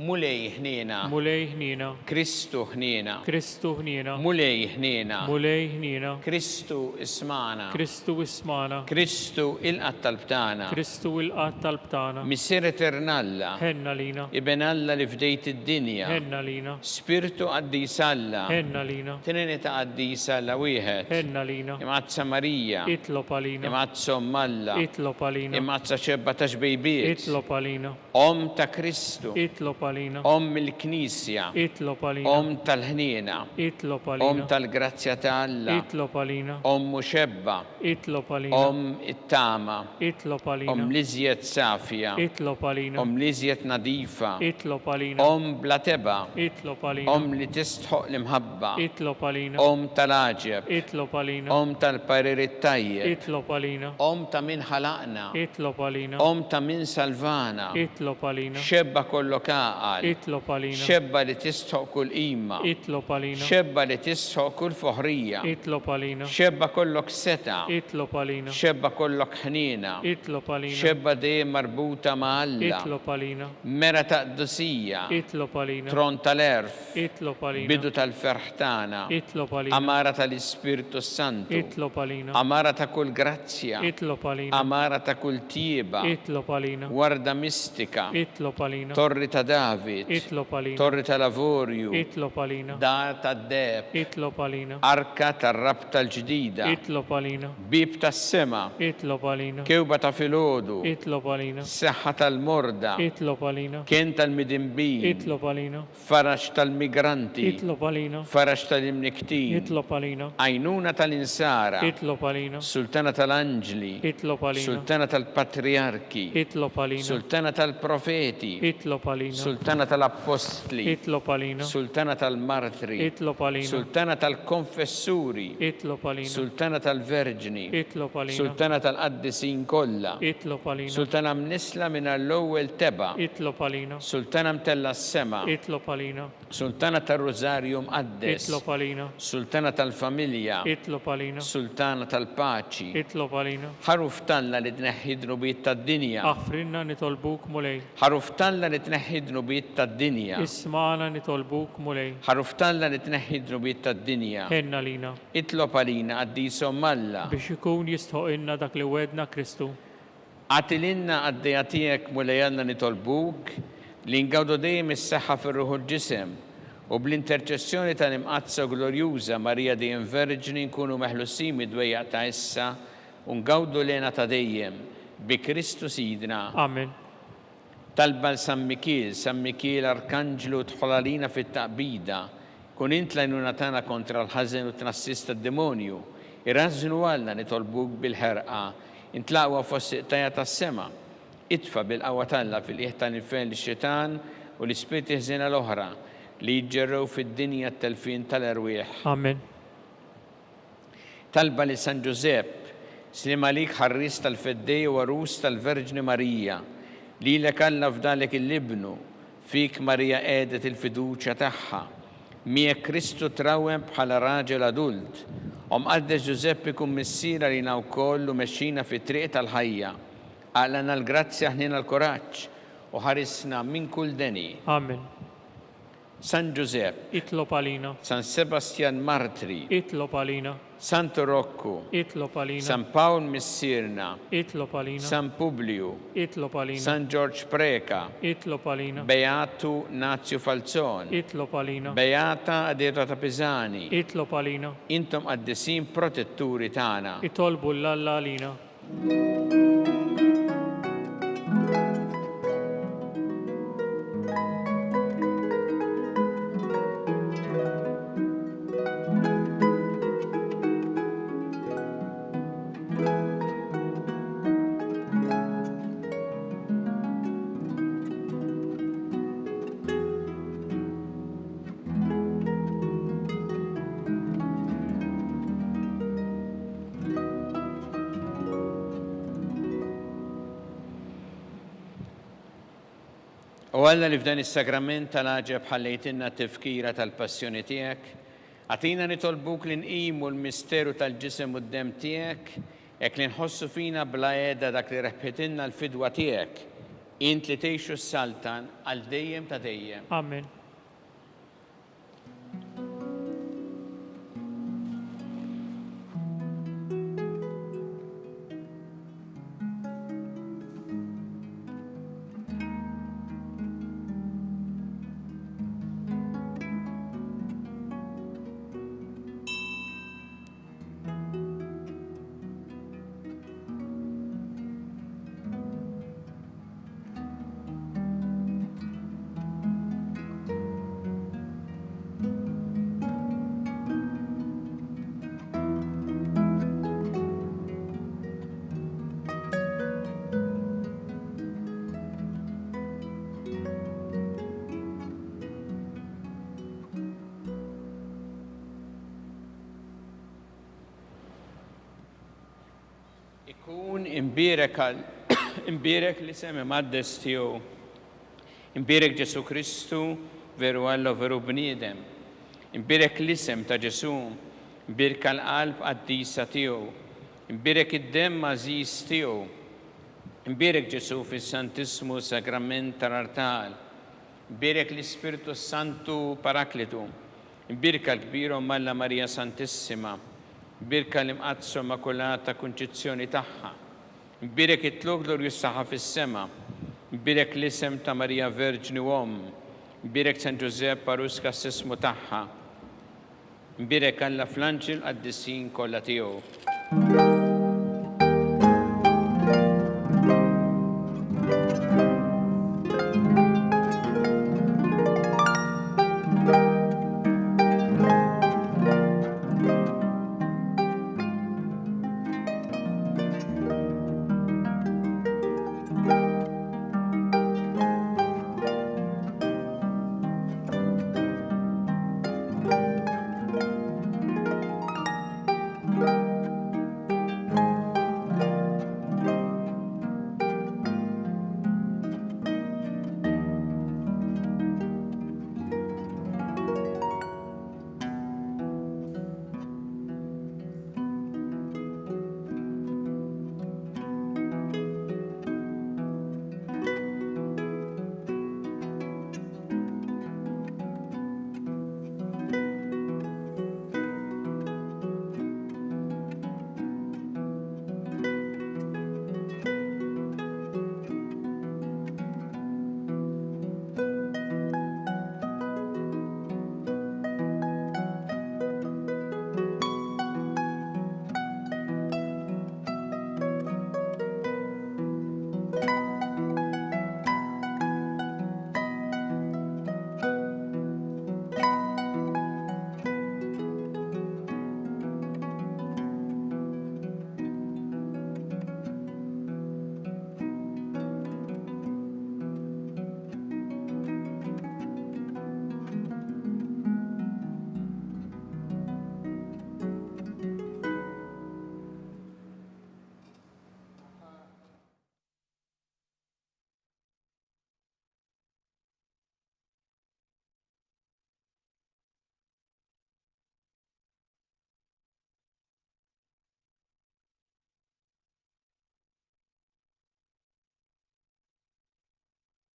Mulej ħniena. Mulej ħniena. Kristu ħniena. Kristu ħniena. Mulej ħniena. Mulej ħniena. Kristu ismagħna. Kristu ismagħna. Kristu ilqa' t-talb tagħna. Kristu ilqa' t-talb tagħna. Missier etern Alla. Ħenn għalina. Iben Alla li fdejt id-dinja. Ħenn għalina. Spirtu qaddis Alla. Ħenn għalina. Trinità qaddisa Alla wieħed. Ħenn għalina. Imqaddsa Marija. Itlob għalina. Imqaddsa Omm Alla. Itlob għalina. Imqaddsa xebba ta' xbejbiet. Itlob għalina. Omm ta' Kristu. Itlob għalina. Omm il-Knisja. Itlob għalina. Omm tal-ħniena. Itlob għalina. Omm tal-grazzja ta' Alla. Itlob għalina. Omm u xebba. Itlob għalina. Omm it-tama. Itlob għalina. Omm l-iżjed safja. Itlob għalina. Omm l-iżjed nadifa. Itlob għalina. Omm bla tebgħa. Itlob għalina. Omm li tistħoqq l-imħabba. Itlob għalina. Omm tal-għaġeb. Itlob għalina. Omm tal-parir it-tajjeb. Itlob għalina. Omm ta' min ħalaqna. Itlob għalina. Omm ta' min salvana. Itlob għalina. Xebba kollok għaqal. Itlob għalina. Xebba li tistħoqq kull qima. Itlob għalina. Xebba li tistħoqq kull foħrija. Itlob għalina. Xebba kollok setgħa. Itlob għalina. Xebba kollok ħniena. Itlob għalina. Xebba dejjem marbuta ma' Alla. Itlob għalina. Mera ta' qdusija. Itlob għalina. Tron tal-għerf. Itlob għalina. Bidu tal-ferħ tagħna. Itlob għalina. Għamara tal-Ispirtu s-Santu. Itlob għalina. Għamara ta' kull grazzja. Itlob għalina. Għamara ta' kull tjieba. Itlob għalina. Warda mistika. Itlob għalina. Torri ta' David. Itlob għalina. Torri tal-avorju. Itlob għalina. Dar tad-deheb. Itlob għalina. Arka tar-rabta l-ġdida. Itlob għalina. Bieb tas-sema. Itlob għalina. Kewba ta' filgħodu. Itlob għalina. Saħħa tal-morda. Itlob għalina. Kenn tal-midinbin. Itlob għalina. Faraġ tal-migranti. Itlob għalina. Faraġ tal-imnikktin. Itlob għalina. Għajnuna tal-insara. Itlob għalina. Sultana tal-anġli. Itlob għalina. Sultana tal-patrijarki. Itlob għalina. Sultana tal-profeti. Itlob għalina. Sultana tal-appostli. Itlob għalina. Sultana tal-martri. Itlob għalina. Sultana tal-konfessuri. Itlob għalina. Sultana tal-verġni. Itlob għalina. Sultana tal-qaddisin kollha. Itlob għalina. Sultana mnissla mingħajr l-ewwel tebgħa. Itlob għalina. Sultana mtellgħa s-sema. Itlob għalina. Sultana tar-Rużarju Mqaddes. Itlob għalina. Sultana tal-familja. Itlob għalina. Sultana tal-paċi. Itlob għalina. Ħaruf t'Alla li tneħħi d-dnubiet tad-dinja. Aħfrilna nitolbuk, Mulej. Ħaruf t'Alla li tneħħi d-dnubiet tad-dinja. Ismagħna nitolbuk, Mulej. Ħaruf t'Alla li tneħħi d-dnubiet tad-dinja. Ħenn għalina. Itlob għalina, Qaddis Omm Alla. Biex ikun jistħoqilna dak li wegħdna Kristu. Agħti lilna qaddejja tiegħek, Mulej Alla nitolbuk, li ngawdu dejjem is-saħħa fir-ruħ u l-ġisem, u bl-interċessjoni tal-Imqaddsa u Glorjuża Marija dejjem Verġni nkunu meħlusin mid-dwejjaq ta' issa u ngawdu l-hena ta' dejjem, bi Kristu Sidna. Amen. Talba 'l San Mikiel, San Mikiel Arkanġlu dħol għalina fit-taqbida, kun int l-għajnuna tagħna kontra l-ħażen u t-tnassis tad-demonju. Irażżnu Alla nitolbuk bil-ħerqa, int l-aqwa fost il-qtajja' tas-sema. Itfa' bil-qawwa t'Alla fil-qiegħ tal-infern lix-xitan. U l-ispirti ħżiena l-oħra, li jiġġerrew fid-dinja t-telfien tal-erwieħ. Amen. Talba lil San Ġużepp, Sliem għalik ħarries tal-Feddej u għarus tal-Verġni Marija. Lilek Alla fdalek 'il Ibnu, fik Marija qiegħdet il-fiduċja tagħha. Miegħek Kristu trawwem bħala raġel adult. O Mqaddes Ġużepp ikun missier għalina wkoll u mexxina fit-triq tal-ħajja. Aqlagħna l-grazzja ħniena l-kuraġġ u ħarisna minn kull deni. Amen. San Ġużepp. Itlob għalina. San Sebastjan Martri. Itlob għalina. Santu Rokku. Itlob għalina. San Pawl Missierna. Itlob għalina. San Publiju. Itlob għalina. San Ġorġ Preca. Itlob għalina. Beatu Nazju Falzon. Itlob għalina. Beata Adirta ta' Pisani. Itlob għalina. Intom qaddisin protetturi tagħna. Itolbu 'l Alla għalina. O Alla li f'dan is-sagrament tal-għaġeb ħallejtilna t-tifkira tal-passjoni tiegħek, agħtina nitolbuk li nqimu l-misteru tal-ġisem u d-demm tiegħek, hekk li nħossu fina bla heda dak li rebħitilna l-fidwa tiegħek, int li tgħix u ssaltan għal dejjem ta' dejjem. Amen. Ikun imbierek għal imbierek l-isem imqaddes tiegħu. Imbierek Ġesù Kristu, veru Alla u veru bniedem. Imbierek l-isem ta' Ġesù, imbierka l-qalb qaddisa tiegħu. Imbierek id-demm għażiż tiegħu. Imbierek Ġesù fis-Santissmu Sagrament tal-artal. Imbierek l-Ispirtu s-Santu Paraklitu. Imbierka l-kbira Omm Alla Marija Santissima. Imbierka l-Imqaddsa u Immakulata Kunċizzjoni tagħha. Imbierek it-Tlugħ glorjuż tagħha fis-sema. Imbierek l-isem ta' Marija Verġni u Omm. Imbierek San Ġużepp għarus kassismu tagħha. Imbierek Alla fl-anġli u l-qaddisin kollha tiegħu.